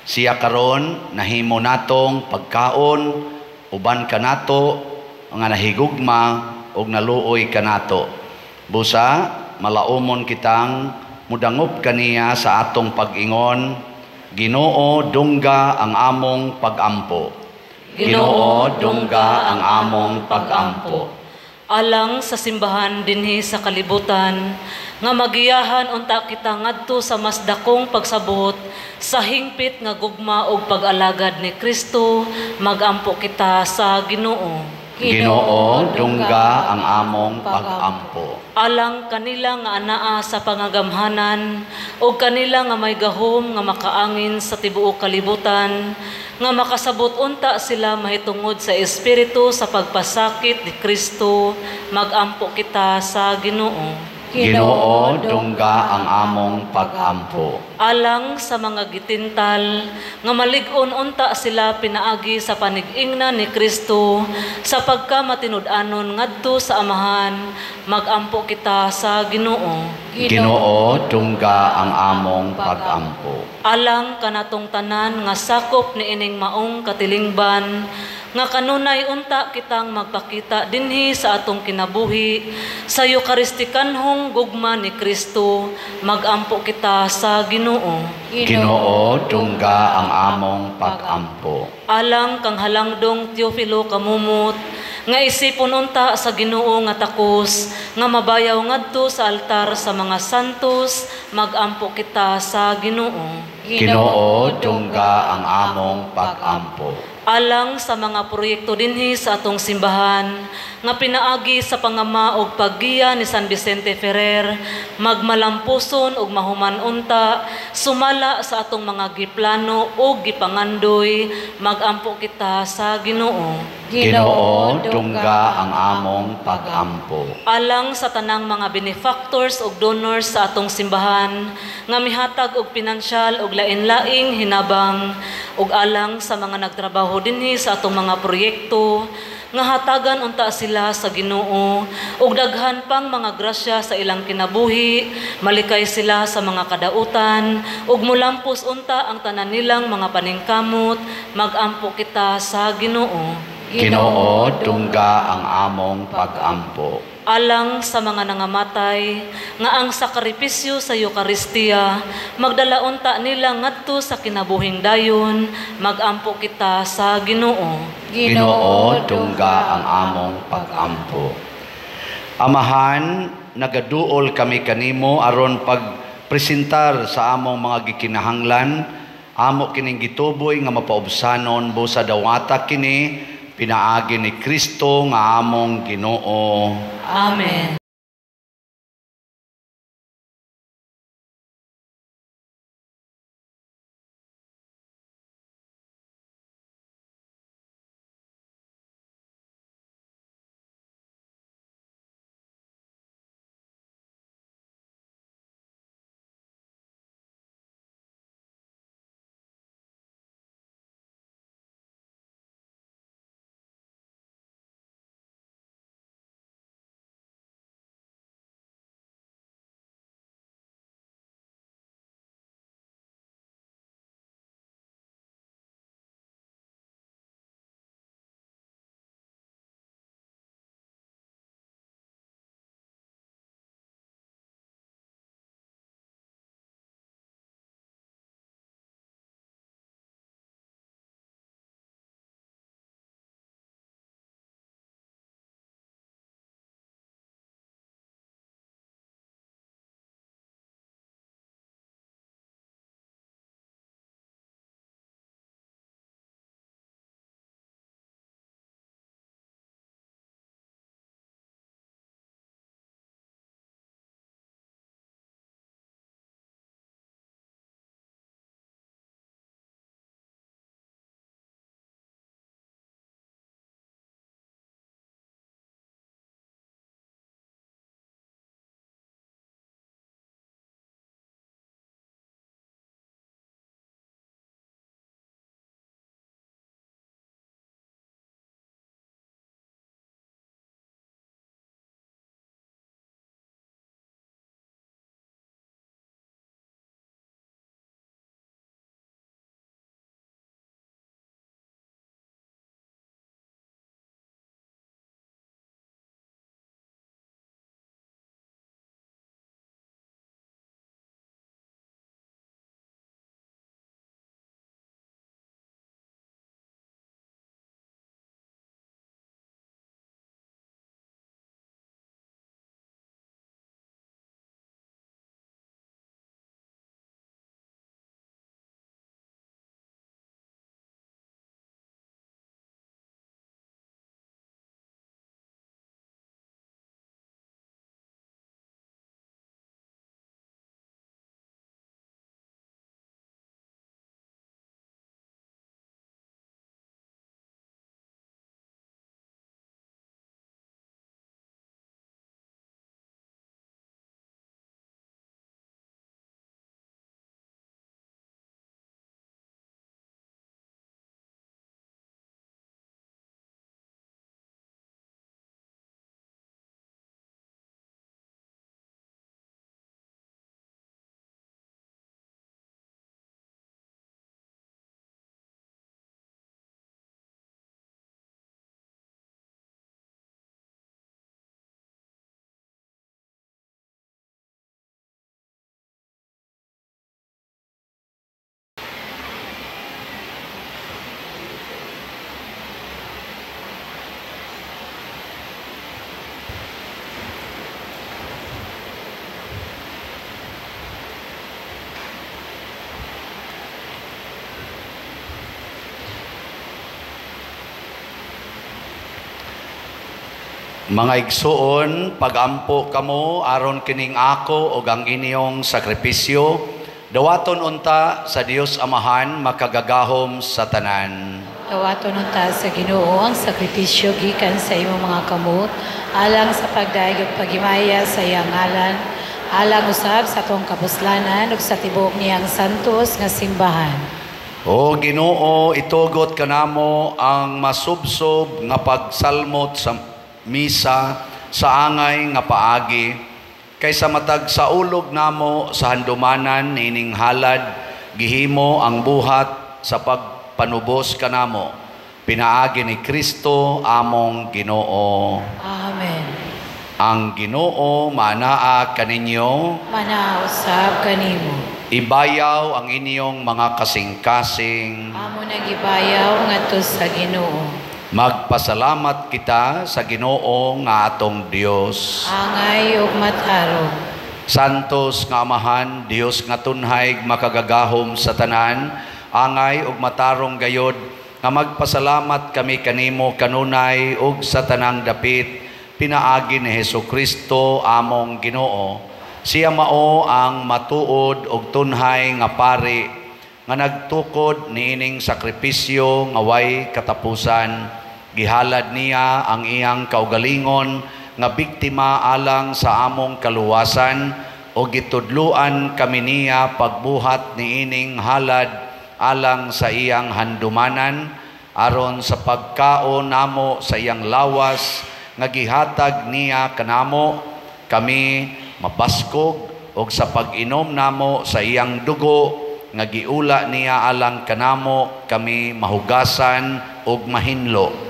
Siya karon nahimo natong pagkaon uban kanato nga nahigugma ug naluoy kanato. Busa malaumon kitang mudangop kaniya sa atong pag-ingon, Ginoo, dungga ang among pagampo. Ginoo, dungga ang among pagampo. Alang sa simbahan dinhi sa kalibutan, nga magiyahan unta kita ngadto sa mas dakong pagsabot sa hingpit nga gugma ug pag-alagad ni Kristo, magampo kita sa Ginoo. Ginoo, dungga ang among pagampo. Alang kanila nga anaa sa pangagamhanan ug kanila nga may gahom nga makaangin sa tibuok kalibutan, nga makasabot unta sila mahitungod sa Espiritu sa pagpasakit ni Kristo, magampo kita sa Ginoo. Ginoo, dungga ang among pagampo. Alang sa mga gitintal nga malig-on unta sila pinaagi sa panig-ingna ni Kristo sa pagkamatinud-anon ngadto sa Amahan, magampo kita sa Ginoo. Ginoo, dungga ang among pagampo. Alang kanatong tanan nga sakop niining maong katilingban, nga kanunay unta kitang magpakita dinhi sa atong kinabuhi sa Eukaristikanhong gugma ni Kristo, magampo kita sa Ginoo. Ginoo, dungga ang among pagampo. Alang kang halangdong Teofilo Camomot, nga isipon unta sa Ginoo nga takos, nga mabayaw ngadto sa altar sa mga santos, magampo kita sa Ginoo. Ginoo, dungga ang among pagampo. Alang sa mga proyekto dinhi sa atong simbahan, nga pinaagi sa pangama og paggiya ni San Vicente Ferrer, magmalampuson og mahuman unta, sumala sa atong mga giplano og gipangandoy, magampo kita sa Ginoo. Ginoo, dungga ang among pagampo. Alang sa tanang mga benefactors og donors sa atong simbahan, nga mihatag og pinansyal og lain-laing hinabang, ug alang sa mga nagtrabaho dinhi sa atong mga proyekto, nga hatagan unta sila sa Ginoo og daghan pang mga grasya sa ilang kinabuhi, malikay sila sa mga kadautan ug mulampos unta ang tanan nilang mga paningkamot, magampo kita sa Ginoo. Ginoo, dungga ang among pagampo. Alang sa mga nangamatay, nga ang sakripisyo sa Eukaristiya magdala unta nila ngadto sa kinabuhing dayon, magampo kita sa Ginoo. Ginoo, dungga ang among pagampo. Amahan, nagaduol kami kanimo aron pagpresentar sa among mga gikinahanglan, amo kining gituboy nga mapaubsanon busa dawata kini pinaagi ni Kristo nga among Ginoo. Amen. Mga igsuon, pagampo kamo aron kining ako ug ang inyong sakripisyo, dawaton unta sa Dios Amahan makagagahom sa tanan. Dawaton unta sa Ginoo ang sakripisyo gikan sa imong mga kamot, alang sa pagdayeg ug paghimaya sa iyang ngalan, alang usab sa atong kapuslanan ug sa tibuok niyang santos nga simbahan. O Ginoo, itugot kanamo ang masubsob nga pagsalmot sa misa sa angay nga paagi, kaysa matag sa ulog namo sa handumanan niining halad, gihimo ang buhat sa pagpanubos kanamo, pinaagi ni Kristo among Ginoo. Amen. Ang Ginoo manaa kaninyo, manaa usab kanimo. Ibayaw ang inyong mga kasing-kasing. Amo nagibayaw ngadto sa Ginoo. Magpasalamat kita sa Ginoo nga atong Dios. Angay ug matarong. Santos nga Amahan, Dios nga tunhay makagagahom sa tanan, angay ug matarong gayod nga magpasalamat kami kanimo kanunay ug sa tanang dapit pinaagi ni Hesukristo among Ginoo. Siya mao ang matuod ug tunhay nga pari nga nagtukod niining sakripisyo nga way katapusan. Gihalad niya ang iyang kaugalingon nga biktima alang sa among kaluwasan o gitudluan kami niya pagbuhat niining halad alang sa iyang handumanan aron sa pagkaon namo sa iyang lawas nga gihatag niya kanamo kami mabaskog og sa pag-inom namo sa iyang dugo nga giula niya alang kanamo kami mahugasan ug mahinlo.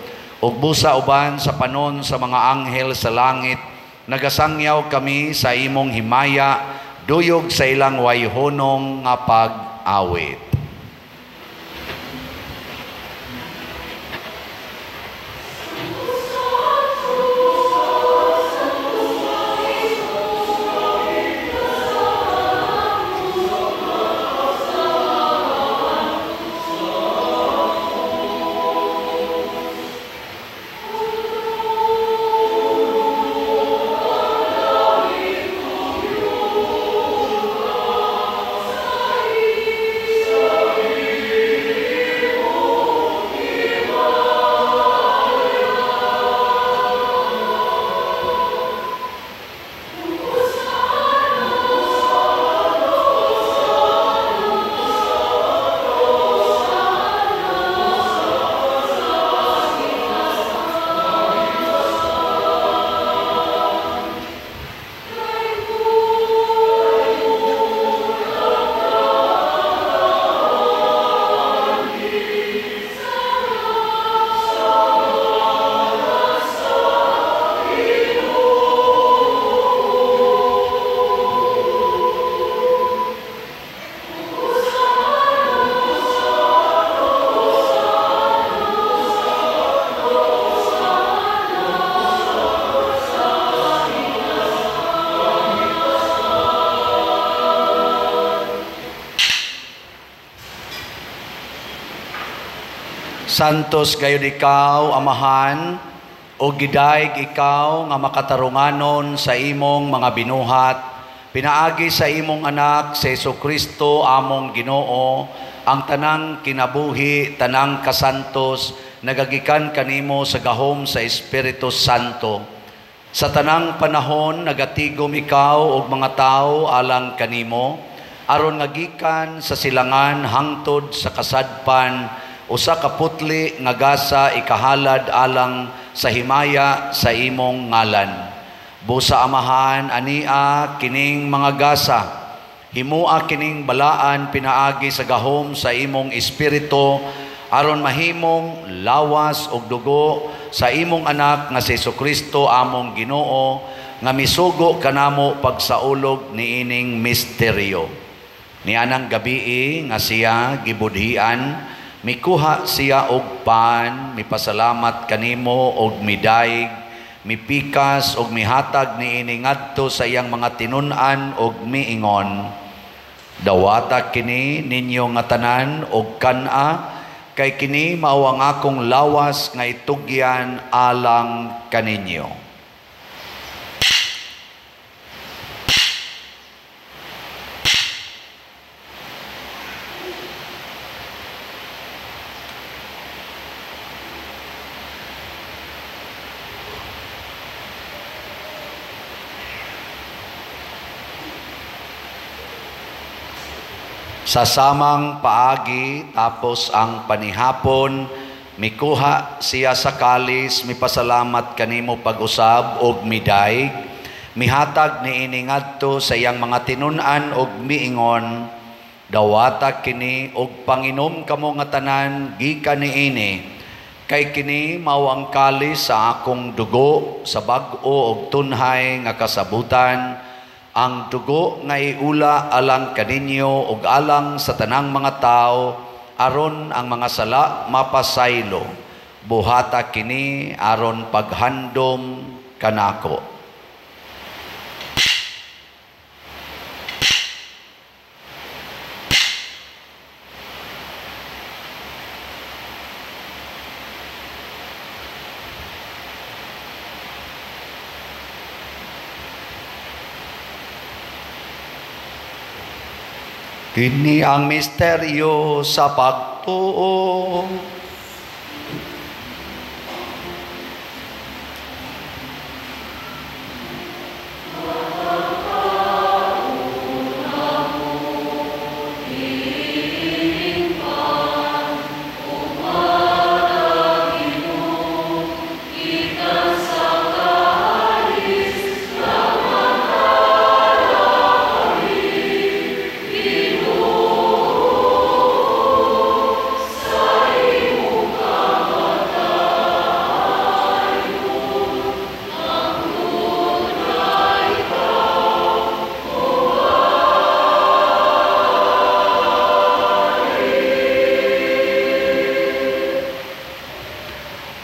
Ug busa uban sa panon sa mga anghel sa langit, nagasangyaw kami sa imong himaya, duyog sa ilang wayhonong nga pag-awit. Santos gayud ikaw, Amahan, o gidayeg ikaw nga makatarunganon sa imong mga binuhat, pinaagi sa imong anak sa Hesukristo among Ginoo, ang tanang kinabuhi, tanang kasantos, nagagikan kanimo sa gahom sa Espiritu Santo. Sa tanang panahon nagatigom ikaw og mga tawo alang kanimo, aron nga gikan sa silangan hangtod sa kasadpan, usa ka putli nga gasa ikahalad alang sa himaya sa imong ngalan. Busa Amahan, ania kining mga gasa, himua kining balaan pinaagi sa gahom sa imong espiritu, aron mahimong lawas ug dugo sa imong anak nga si Hesukristo among Ginoo, nga misugo kanamo pagsaulog niining misteryo. Nianang gabii nga siya gibudhian, mikuha siya og pan, mipasalamat kanimo og midayeg, mipikas og mihatag niini ngadto sa iyang mga tinun-an og miingon, dawata kini ninyo nga tanan og kan-a, kay kini mao ang akong lawas nga itugyan alang kaninyo. Sa samang paagi, tapos ang panihapon, mikuha siya sa kalis, mipasalamat kanimo pag-usab og midaig, mihatag niini ngadto sa iyang mga tinun-an og miingon, dawata kini og panginom kamo nga tanan gikan niini, kay kini mao ang kalis sa akong dugo sa bag-o og tunhay nga kasabutan, ang dugo nga iula alang kaninyo ug alang sa tanang mga tawo, aron ang mga sala mapasaylo. Buhata kini aron paghandom kanako. Kini ang misteryo sa pagtuo.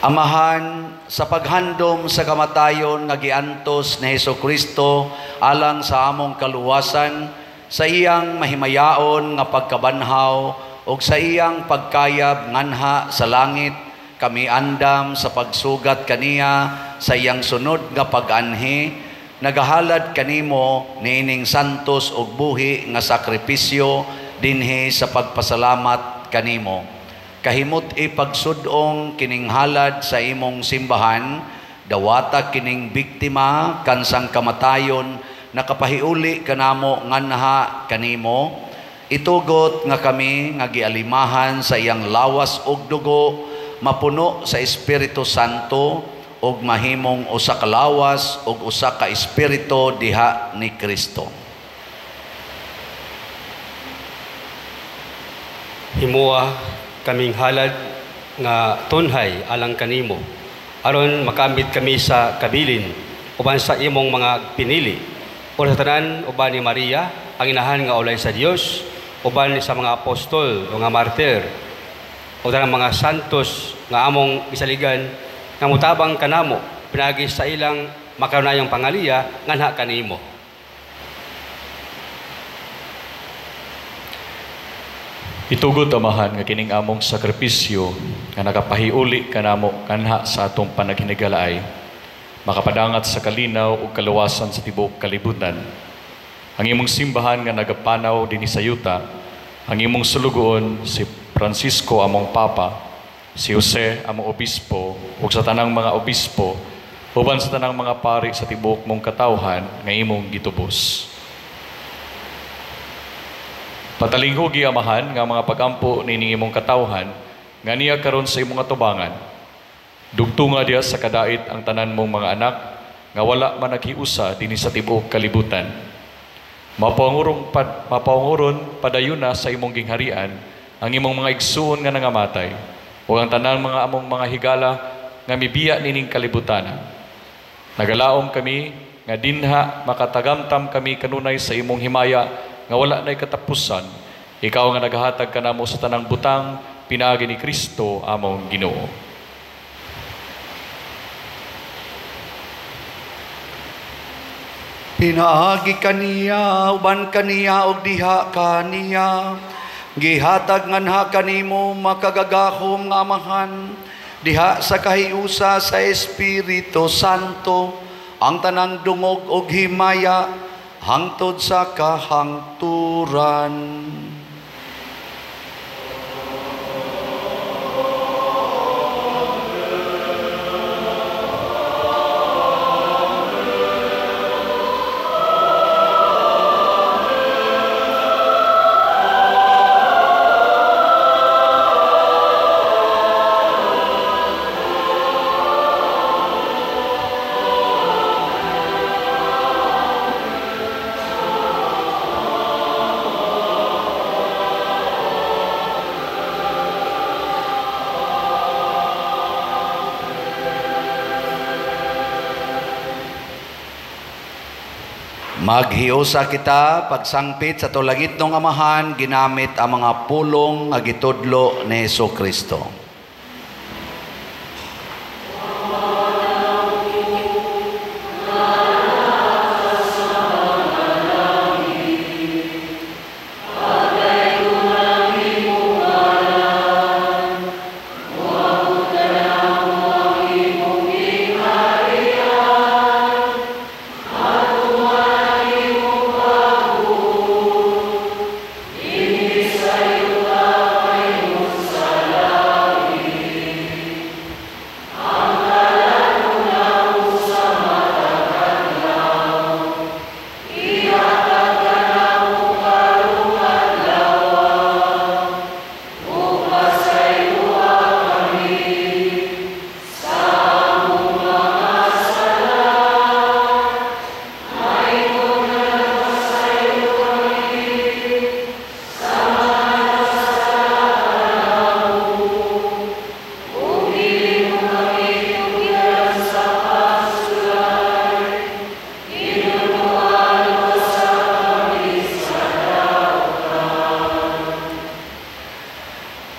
Amahan, sa paghandom sa kamatayon nga giantos ni Hesukristo alang sa among kaluwasan, sa iyang mahimayaon nga pagkabanhaw ug sa iyang pagkayab nganha sa langit, kami andam sa pagsugat kaniya sa iyang sunod nga pag-anhi, nagahalad kanimo niining santos ug buhi nga sakripisyo dinhi sa pagpasalamat kanimo. Kahimot ipagsudong kining halad sa imong simbahan, dawata kining biktima kansang kamatayon nakapahiuli kanamo nganha kanimo. Itugot nga kami nga gialimahan sa iyang lawas ug dugo, mapuno sa Espiritu Santo ug mahimong usa ka lawas ug usa ka espiritu diha ni Kristo. Himoa kaming halad nga tunhay alang kanimo, aron makamit kami sa kabilin uban sa imong mga pinili, o sa tanan uban ni Maria ang inahan nga ulay sa Dios, uban sa mga apostol o nga martir, o tanang mga santos nga among gisaligan nga mutabang kanamo pinaagi sa ilang makanunayong pangaliya nganha kanimo. Itugot, Amahan, nga kining among sakripisyo nga nakapahiuli kanamo kanha sa atong panaghinigalaay, makapadangat sa kalinaw ug kaluwasan sa tibuok kalibutan. Ang imong simbahan nga nagapanaw dinhi sa yuta, ang imong sulugoon si Francisco among Papa, si Jose among obispo, ug sa tanang mga obispo, uban sa tanang mga pari sa tibuok mong katawhan nga imong gitubos. Patalinghugi, Amahan, nga mga pagampo nining imong katawhan, nga niya karon sa imong atubangan. Dugtunga diya sa kadait ang tanan mong mga anak, nga wala man naghiusa dinhi sa tibuok kalibutan. Mapaunguron padayuna sa imong gingharian ang imong mga igsuon nga nangamatay, ug ang tanang mga among mga higala nga mibiya nining kalibutan. Nagalaom kami nga dinha makatagamtam kami kanunay sa imong himaya nga wala na'y katapusan. Ikaw nga naghahatag kanamo sa tanang butang, pinaagi ni Kristo among Ginoo. Pinaagi kaniya, uban kaniya, ug diha kaniya, gihatag nganha kanimo makagagahom nga Amahan, diha sa kahiusa sa Espiritu Santo, ang tanang dungog ug himaya, hangtod sa kahangturan. Maghiusa kita pagsangpit sa tulangitnong Amahan ginamit ang mga pulong nga gitudlo ni Hesukristo.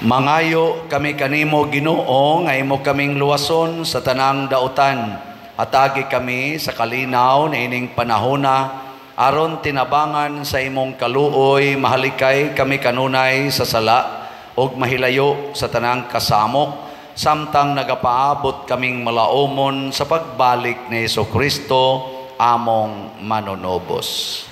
Mangayo kami kanimo Ginoo nga imo kaming luwason sa tanang dautan. Hatagi kami sa kalinaw niining panahona aron tinabangan sa imong kaluoy mahalikay kami kanunay sa sala ug mahilayo sa tanang kasamok samtang nagapaabot kaming malaumon sa pagbalik ni Hesukristo among manunobos.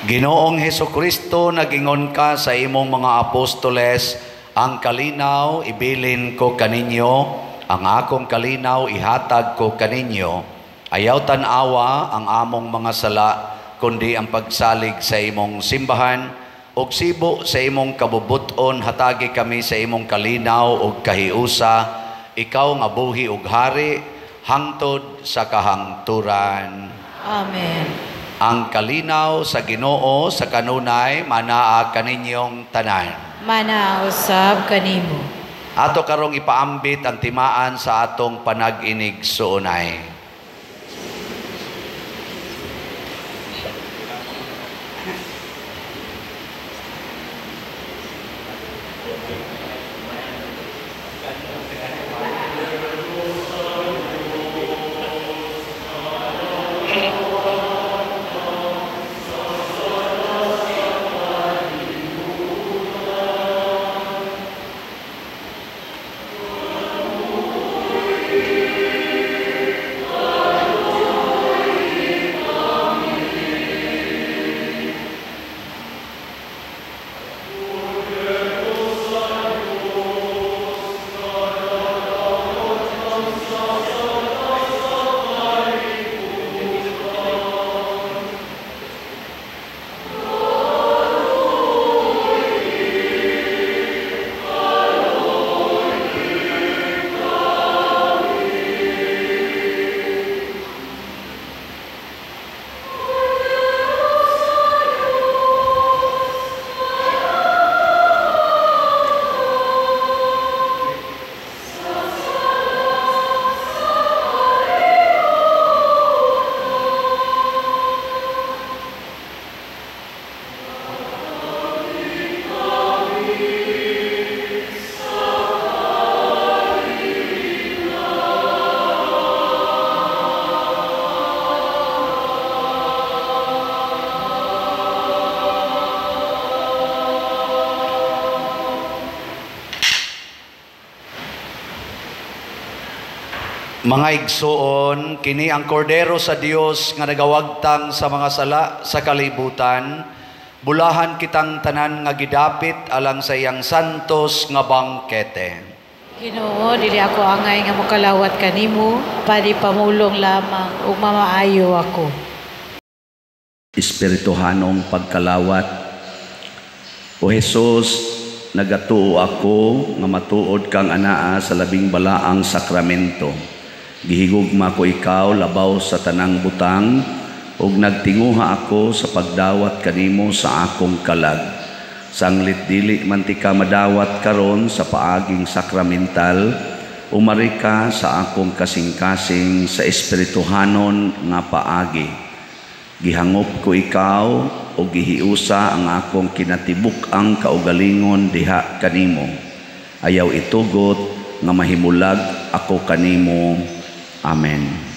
Ginoong Hesukristo, nagingon ka sa imong mga apostoles, ang kalinaw ibilin ko kaninyo, ang akong kalinaw ihatag ko kaninyo. Ayaw tan-awa ang among mga sala, kundi ang pagsalig sa imong simbahan, ug sibo sa imong kabubuton, hatagi kami sa imong kalinaw ug kahiusa, ikaw nga buhi ug hari, hangtod sa kahangturan. Amen. Ang kalinaw sa Ginoo sa kanunay manaa kaninyong tanan. Manaa usab kanimo. Ato karong ipaambit ang timaan sa atong panag-inig suunay. Mga igsoon, kini ang kordero sa Dios nga nagawagtang sa mga sala sa kalibutan. Bulahan kitang tanan nga gidapit alang sa iyang santos nga bangkete. Ginoo, dili ako angay nga mokalawat kanimo, padi pamulong lamang ug mamaayo ako. Espirituhanong pagkalawat. O Jesus, nagatuo ako nga matuod kang anaa sa labing balaang sakramento. Gihigugma ko ikaw labaw sa tanang butang, ug nagtinguha ako sa pagdawat kanimo sa akong kalag. Sanglit dili man tika madawat karon sa paaging sakramental, umari ka sa akong kasing-kasing sa espirituhanon nga paagi. Gihangop ko ikaw o gihiusa ang akong kinatibuk-ang kaugalingon diha kanimo. Ayaw itugot nga mahimulag ako kanimo. Amen.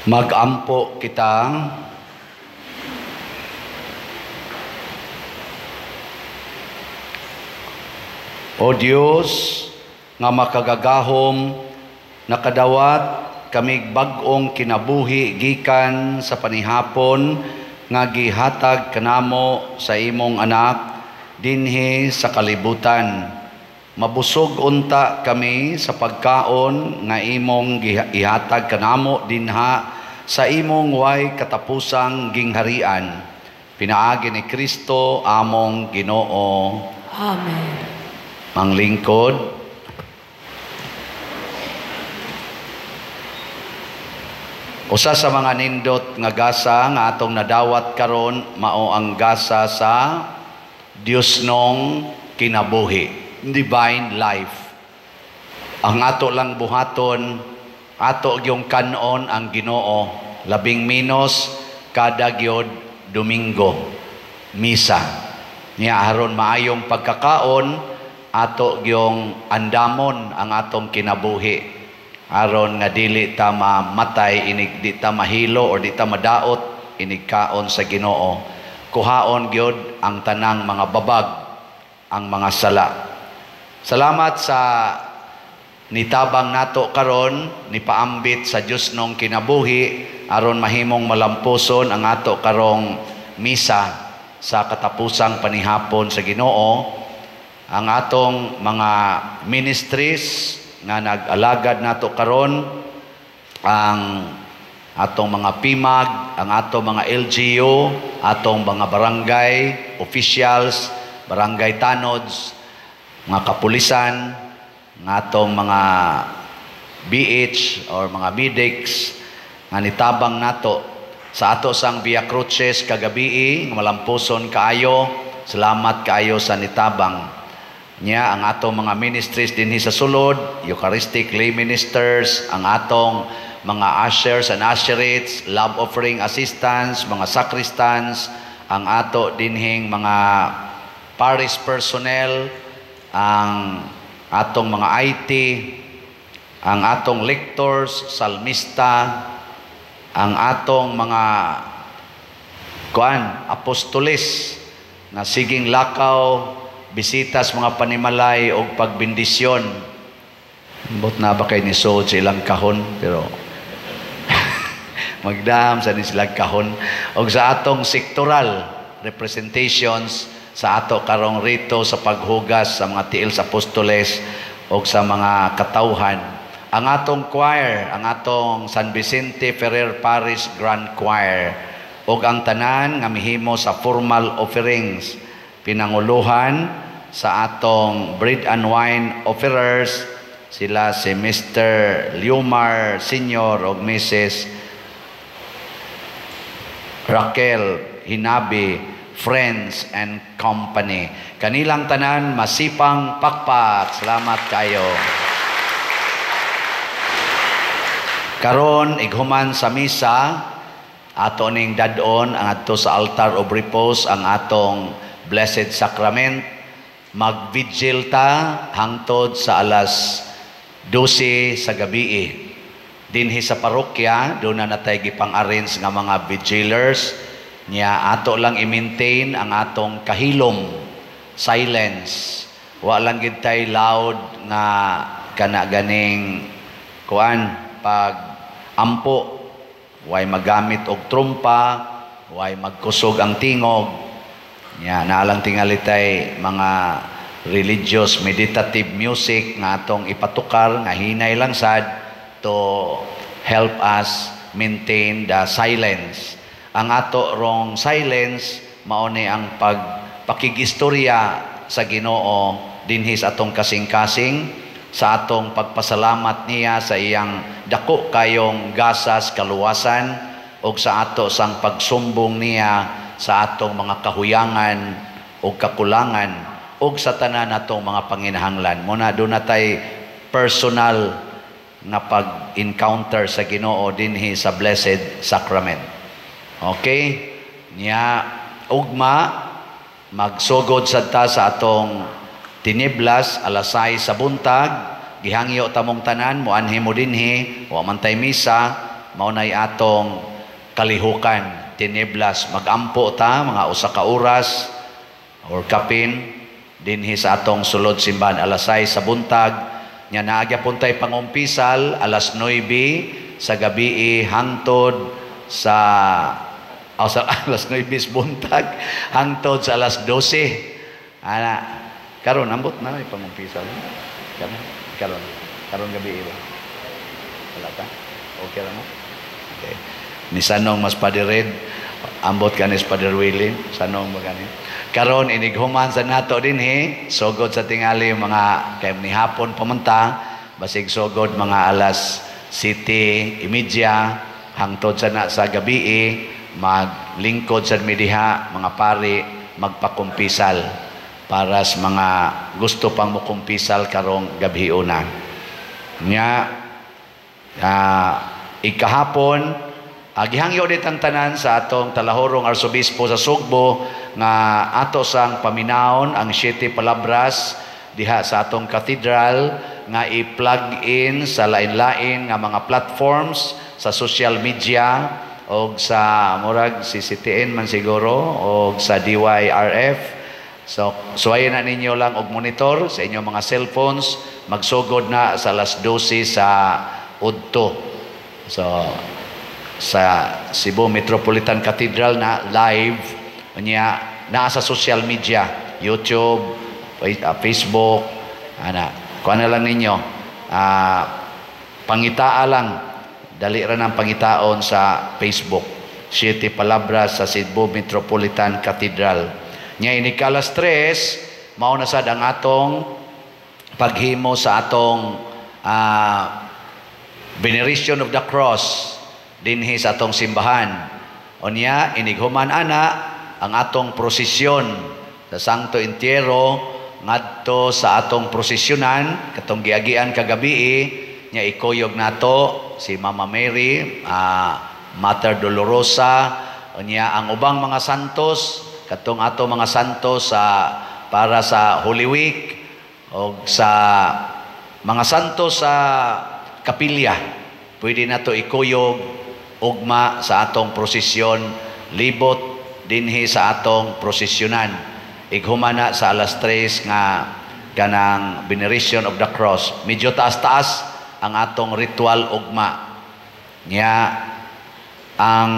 Magampo kita. O Dios nga makagagahom, nakadawat kami bag-ong kinabuhi gikan sa panihapon nga gihatag kanamo sa imong anak dinhi sa kalibutan. Mabusog unta kami sa pagkaon nga imong ihatag kanamo dinha sa imong way katapusang gingharian. Pinaagi ni Kristo among Ginoo. Amen. Manglingkod. Usa sa mga nindot nga gasa nga atong nadawat karon mao ang gasa sa Dios nong kinabuhi, divine life. Ang ato lang buhaton, ato gyung kanon ang Ginoo, labing minos kada gyud Domingo misa. Niya aron maayong pagkakaon, ato gyung andamon ang atong kinabuhi. Aron nga dili ta mamatay inig di ta mahilo or di ta madaot inig kaon sa Ginoo. Kuhaon gyud ang tanang mga babag, ang mga sala. Salamat sa nitabang nato karon, nipaambit sa Dios nong kinabuhi aron mahimong malampuson ang ato karong misa sa katapusang panihapon sa Ginoo. Ang atong mga ministries nga nag-alagad nato karon, ang atong mga PIMAG, ang atong mga LGU, atong mga barangay officials, barangay tanods, mga kapulisan, ang atong mga BH or mga medics nga nitabang nato sa ato sang Via Crucis kagabii, nga malampuson kaayo. Salamat kaayo sa nitabang niya. Ang atong mga ministries dinhi sa sulod, Eucharistic lay ministers, ang atong mga ushers and usherettes, love offering assistants, mga sacristans, ang ato dinhing mga parish personnel, ang atong mga IT, ang atong lectors, salmista, ang atong mga kuan apostoles nga siging lakaw, bisitas mga panimalay og pagbendisyon. Ambot na ba kay ni sa ilang kahon, pero magdam sa ni silang kahon. Og sa atong sectoral representations sa ato karong rito sa paghugas sa mga tiil sa apostoles og sa mga katawhan. Ang atong choir, ang atong San Vicente Ferrer Parish Grand Choir, og ang tanan nga mihimo sa formal offerings, pinanguluhan sa atong bread and wine offerers, sila si Mr. Liumar Senior og Mrs. Raquel Hinabi, Friends and Company. Kanilang tanan, masipang pakpak. Salamat kayo. Karon ighuman sa misa, ato ning dad-on ang adto sa altar of repose ang atong Blessed Sacrament. Mag-vigil ta hangtod sa alas 12 sa gabi. Dinhi sa parokya, doon na natay gipang-arrange nga mga vigilers niya. Ato lang i-maintain ang atong kahilom, silence. Wa lang gid tay loud nga kana ganing kuan pag ampo, way magamit og trumpa, way magkusog ang tingog. Nya naalang tingali tay mga religious meditative music nga atong ipatukar nga hinay lang sad to help us maintain the silence. Ang ato rong silence mao ni ang pagpakigistorya sa Ginoo dinhi sa atong kasing-kasing, sa atong pagpasalamat niya sa iyang dako kayong gasas kaluwasan, og sa ato sang pagsumbong niya sa atong mga kahuyangan og kakulangan og sa tanan natong mga panginahanglan. Muna doon na tay personal nga pag-encounter sa Ginoo dinhi sa Blessed Sacrament. Okay? Nya ugma magsugod sad ta sa atong tiniblas alas 6 sa buntag. Gihangyo tamong tanan moanhi mo dinhi, wa man tay misa, mao nay atong kalihukan tiniblas. Magampo ta mga usa ka oras or kapin dinhi sa atong sulod simbahan alas 6 sa buntag. Nya naa gyapon tay pangumpisal alas 9 sa gabi hangtod sa alas 9 buntag hangtod sa alas 12. Ana karon ambot na ay pangumpisal. Karon karon gabi ba? Wala ta. Okay ra mo. Okay. Ni sanong mas Padre Red, ambot kanis Padre Willie, sanong ba gani? Karon inighuman sa nato dinhi, sugod sa tingali mga kay ni hapon pamunta, basig sugod mga alas 7:30 hangtod sa na sa gabi, maglingkod sa midiha mga pari magpakumpisal para sa mga gusto pang mukumpisal karong gabi una. Nya ikahapon gihangyo dit ang tanan sa atong talahorong arsobispo sa Sugbo nga ato sang paminawon ang 7 palabras diha sa atong cathedral nga i-plug in sa lain-lain nga mga platforms sa social media og sa murag CCTN man siguro og sa DYRF. So suwayan na ninyo lang og monitor sa inyong mga cellphones. Magsugod na sa alas 12 sa udto. So sa Cebu Metropolitan Cathedral na live unya naa sa social media, YouTube, Facebook, ana kuan na lang ninyo, pangitaa lang, dali ra nang pangitaon sa Facebook, 7 Palabras sa Cebu Metropolitan Cathedral. Nya ini alas 3 mao na sad ang atong paghimo sa atong veneration of the cross dinhi sa atong simbahan. Unya inighuman ana ang atong prosesyon sa Santo Entierro ngadto sa atong prosesyonan katong giagian kagabi, nya ikuyog nato si Mama Mary, Mater Dolorosa, unya ang ubang mga santos, katong ato mga santos sa para sa Holy Week o sa mga santo sa kapilya. Pwede na to ikuyog ugma sa atong prosesyon, libot dinhi sa atong prosesyonan. Ighumana sa alas 3 nga kanang veneration of the cross. Medyo taas-taas ang atong ritual ugma. Nya ang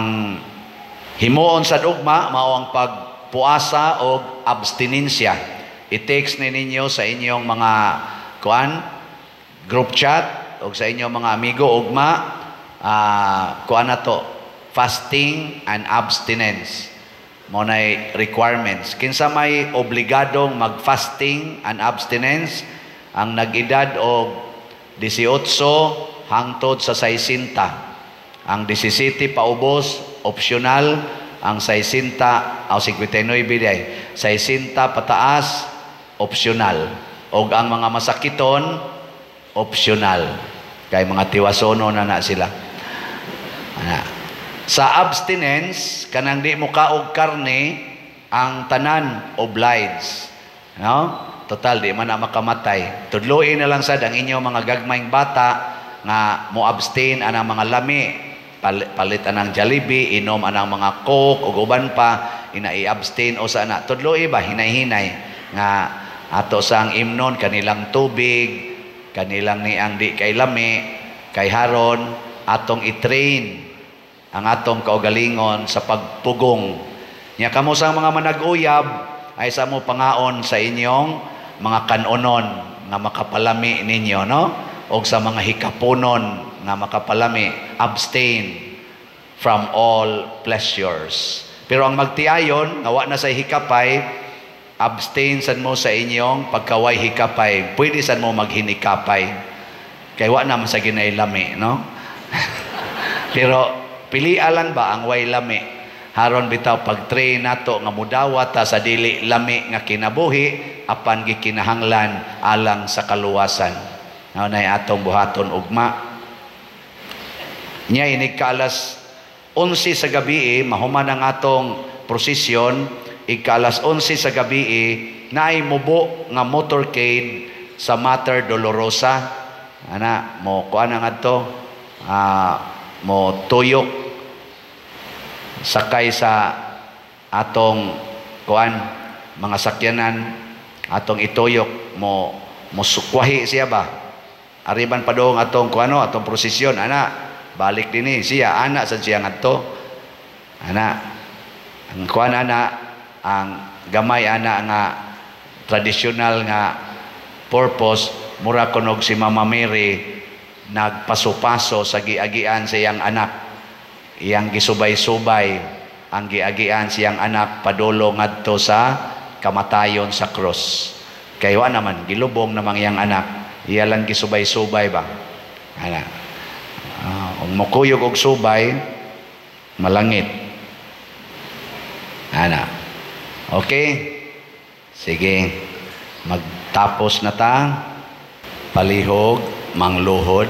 himuon sa ugma mao ang pagpuasa og abstinensya. I-text ni ninyo sa inyong mga kuan group chat og sa inyong mga amigo ugma, kuan na to, fasting and abstinence. Mo nay requirements. Kinsa may obligadong mag-fasting and abstinence? Ang nag-edad og 18 hangtod sa 60. Ang 17 paubos optional, ang 60 o 59 day, 60 pataas optional. Og ang mga masakiton optional. Kay mga tiwasono na na sila. Ana. Sa abstinence, kanang di mo kaog karne, ang tanan obliged. No? Total, di man na makamatay. Tudluin na lang sad ang inyong mga gagmayng bata nga mo abstain anang mga lami. Palit anang Jollibee, inom anang mga Coke ug uban pa, ina i-abstain o sa ana. Tudloi ba hinay-hinay nga ato sang imnon kanilang tubig, kanilang niang di kay lami, kay haron atong i-train ang atong kaugalingon sa pagpugong. Nya kamo sa mga manag-uyab ay sa mo pangaon sa inyong mga kanonon nga makapalami ninyo, no? Og sa mga hikapunon nga makapalami, abstain from all pleasures. Pero ang magtiayon nga wa na say hikapay, abstain sad mo sa inyong pagkaway hikapay. Pwede sad mo maghinikapay. Kay wa na man sa ginay lami, no? Pero pilia lang ba ang way lami? Haron bitaw pag-train nato nga mudawat ta sa dili lami nga kinabuhi apan gikinahanglan alang sa kaluwasan. Mao nay atong buhaton ugma. Nya inig ka alas 11 sa gabi, mahuman ang atong prosesyon, ika alas 11 sa gabi naay mubo nga motorcade sa Mater Dolorosa. Ana mo kuan ang adto, mo tuyok sakay sa atong kuan mga sakyanan, atong ituyok mo sukwahi siya ba. Ariban pa doong atong kuano atong prosesyon, ana balik dinhi siya, ana sad siya ngadto. Ana ang kuan ana ang gamay ana nga tradisyonal nga purpose, mura kunog si Mama Mary nagpaso-paso sa giagian sa iyang anak, iyang gisubay-subay ang giagian siyang anak padulong ngadto sa kamatayon sa krus. Kay wa naman gilubong namang iyang anak, iya lang gisubay-subay ba. Ana ug mokuyog og subay malangit. Ana. Okay? Sige. Magtapos na ta. Palihog, mangluhod.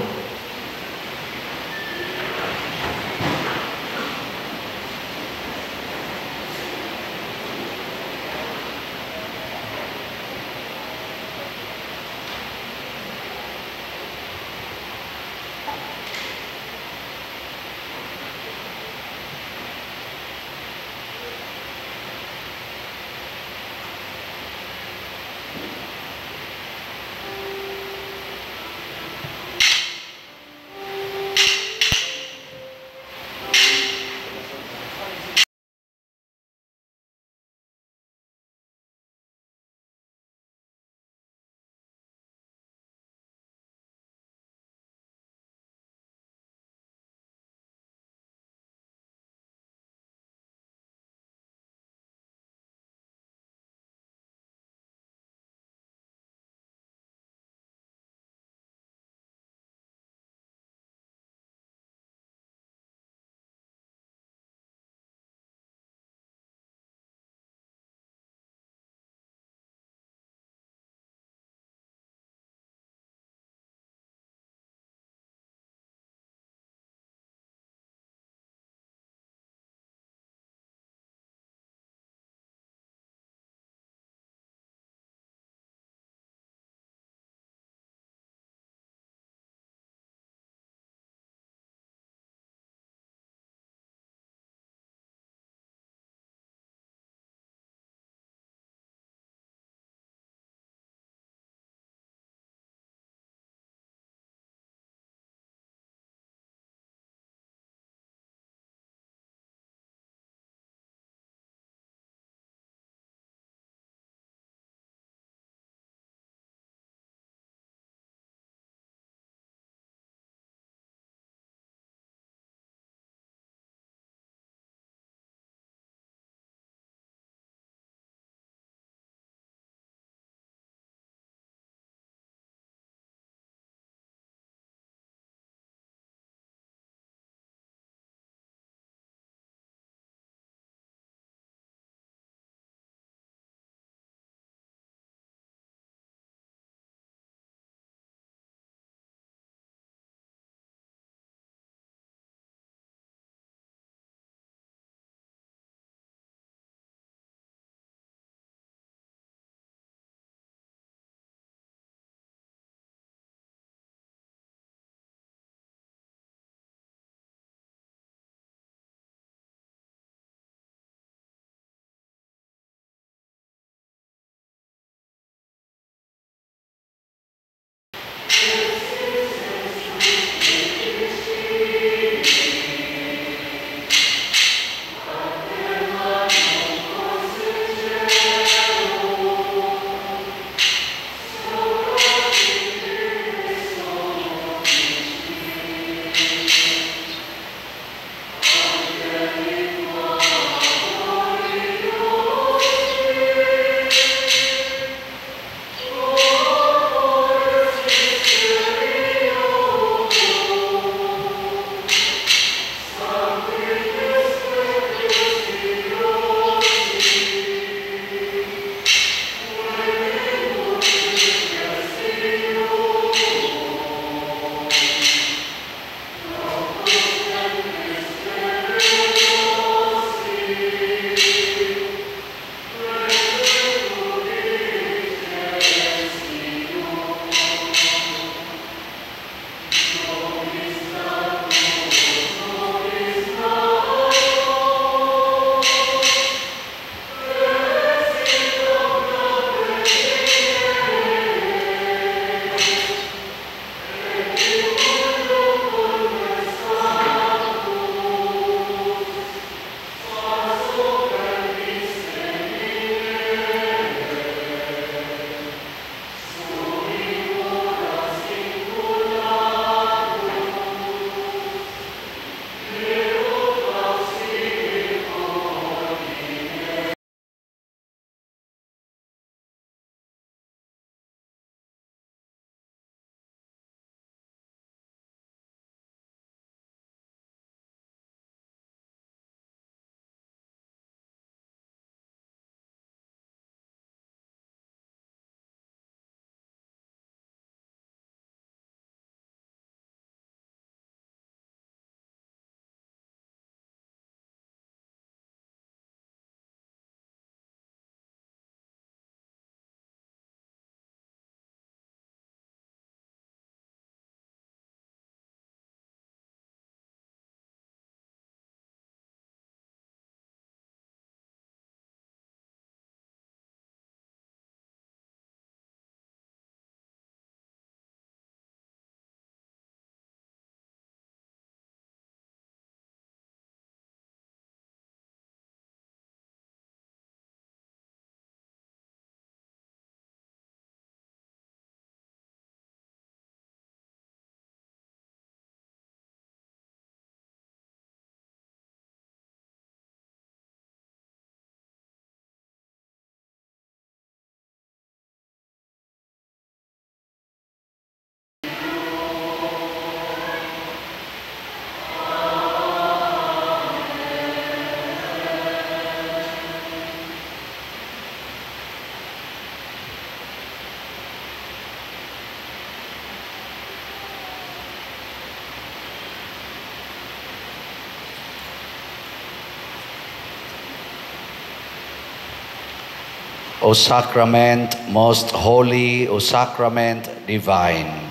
O sacrament most holy, O sacrament divine,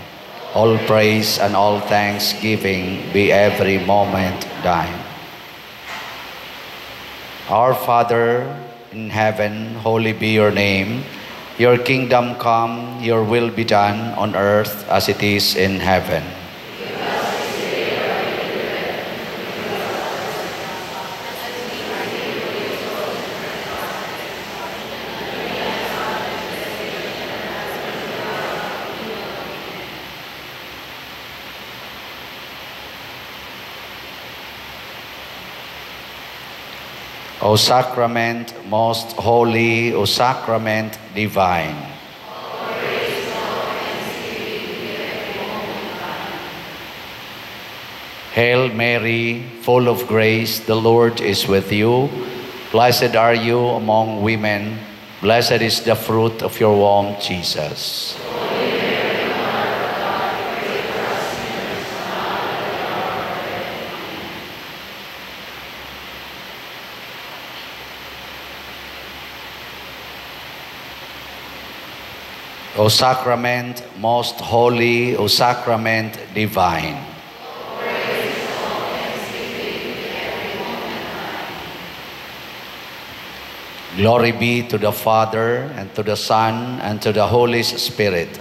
all praise and all thanksgiving be every moment thine. Our Father in heaven, holy be your name. Your kingdom come, your will be done on earth as it is in heaven. O sacrament most holy, O sacrament divine. Hail Mary, full of grace, the Lord is with you. Blessed are you among women. Blessed is the fruit of your womb, Jesus. O sacrament most holy, O sacrament divine. Glory be to the Father, and to the Son, and to the Holy Spirit.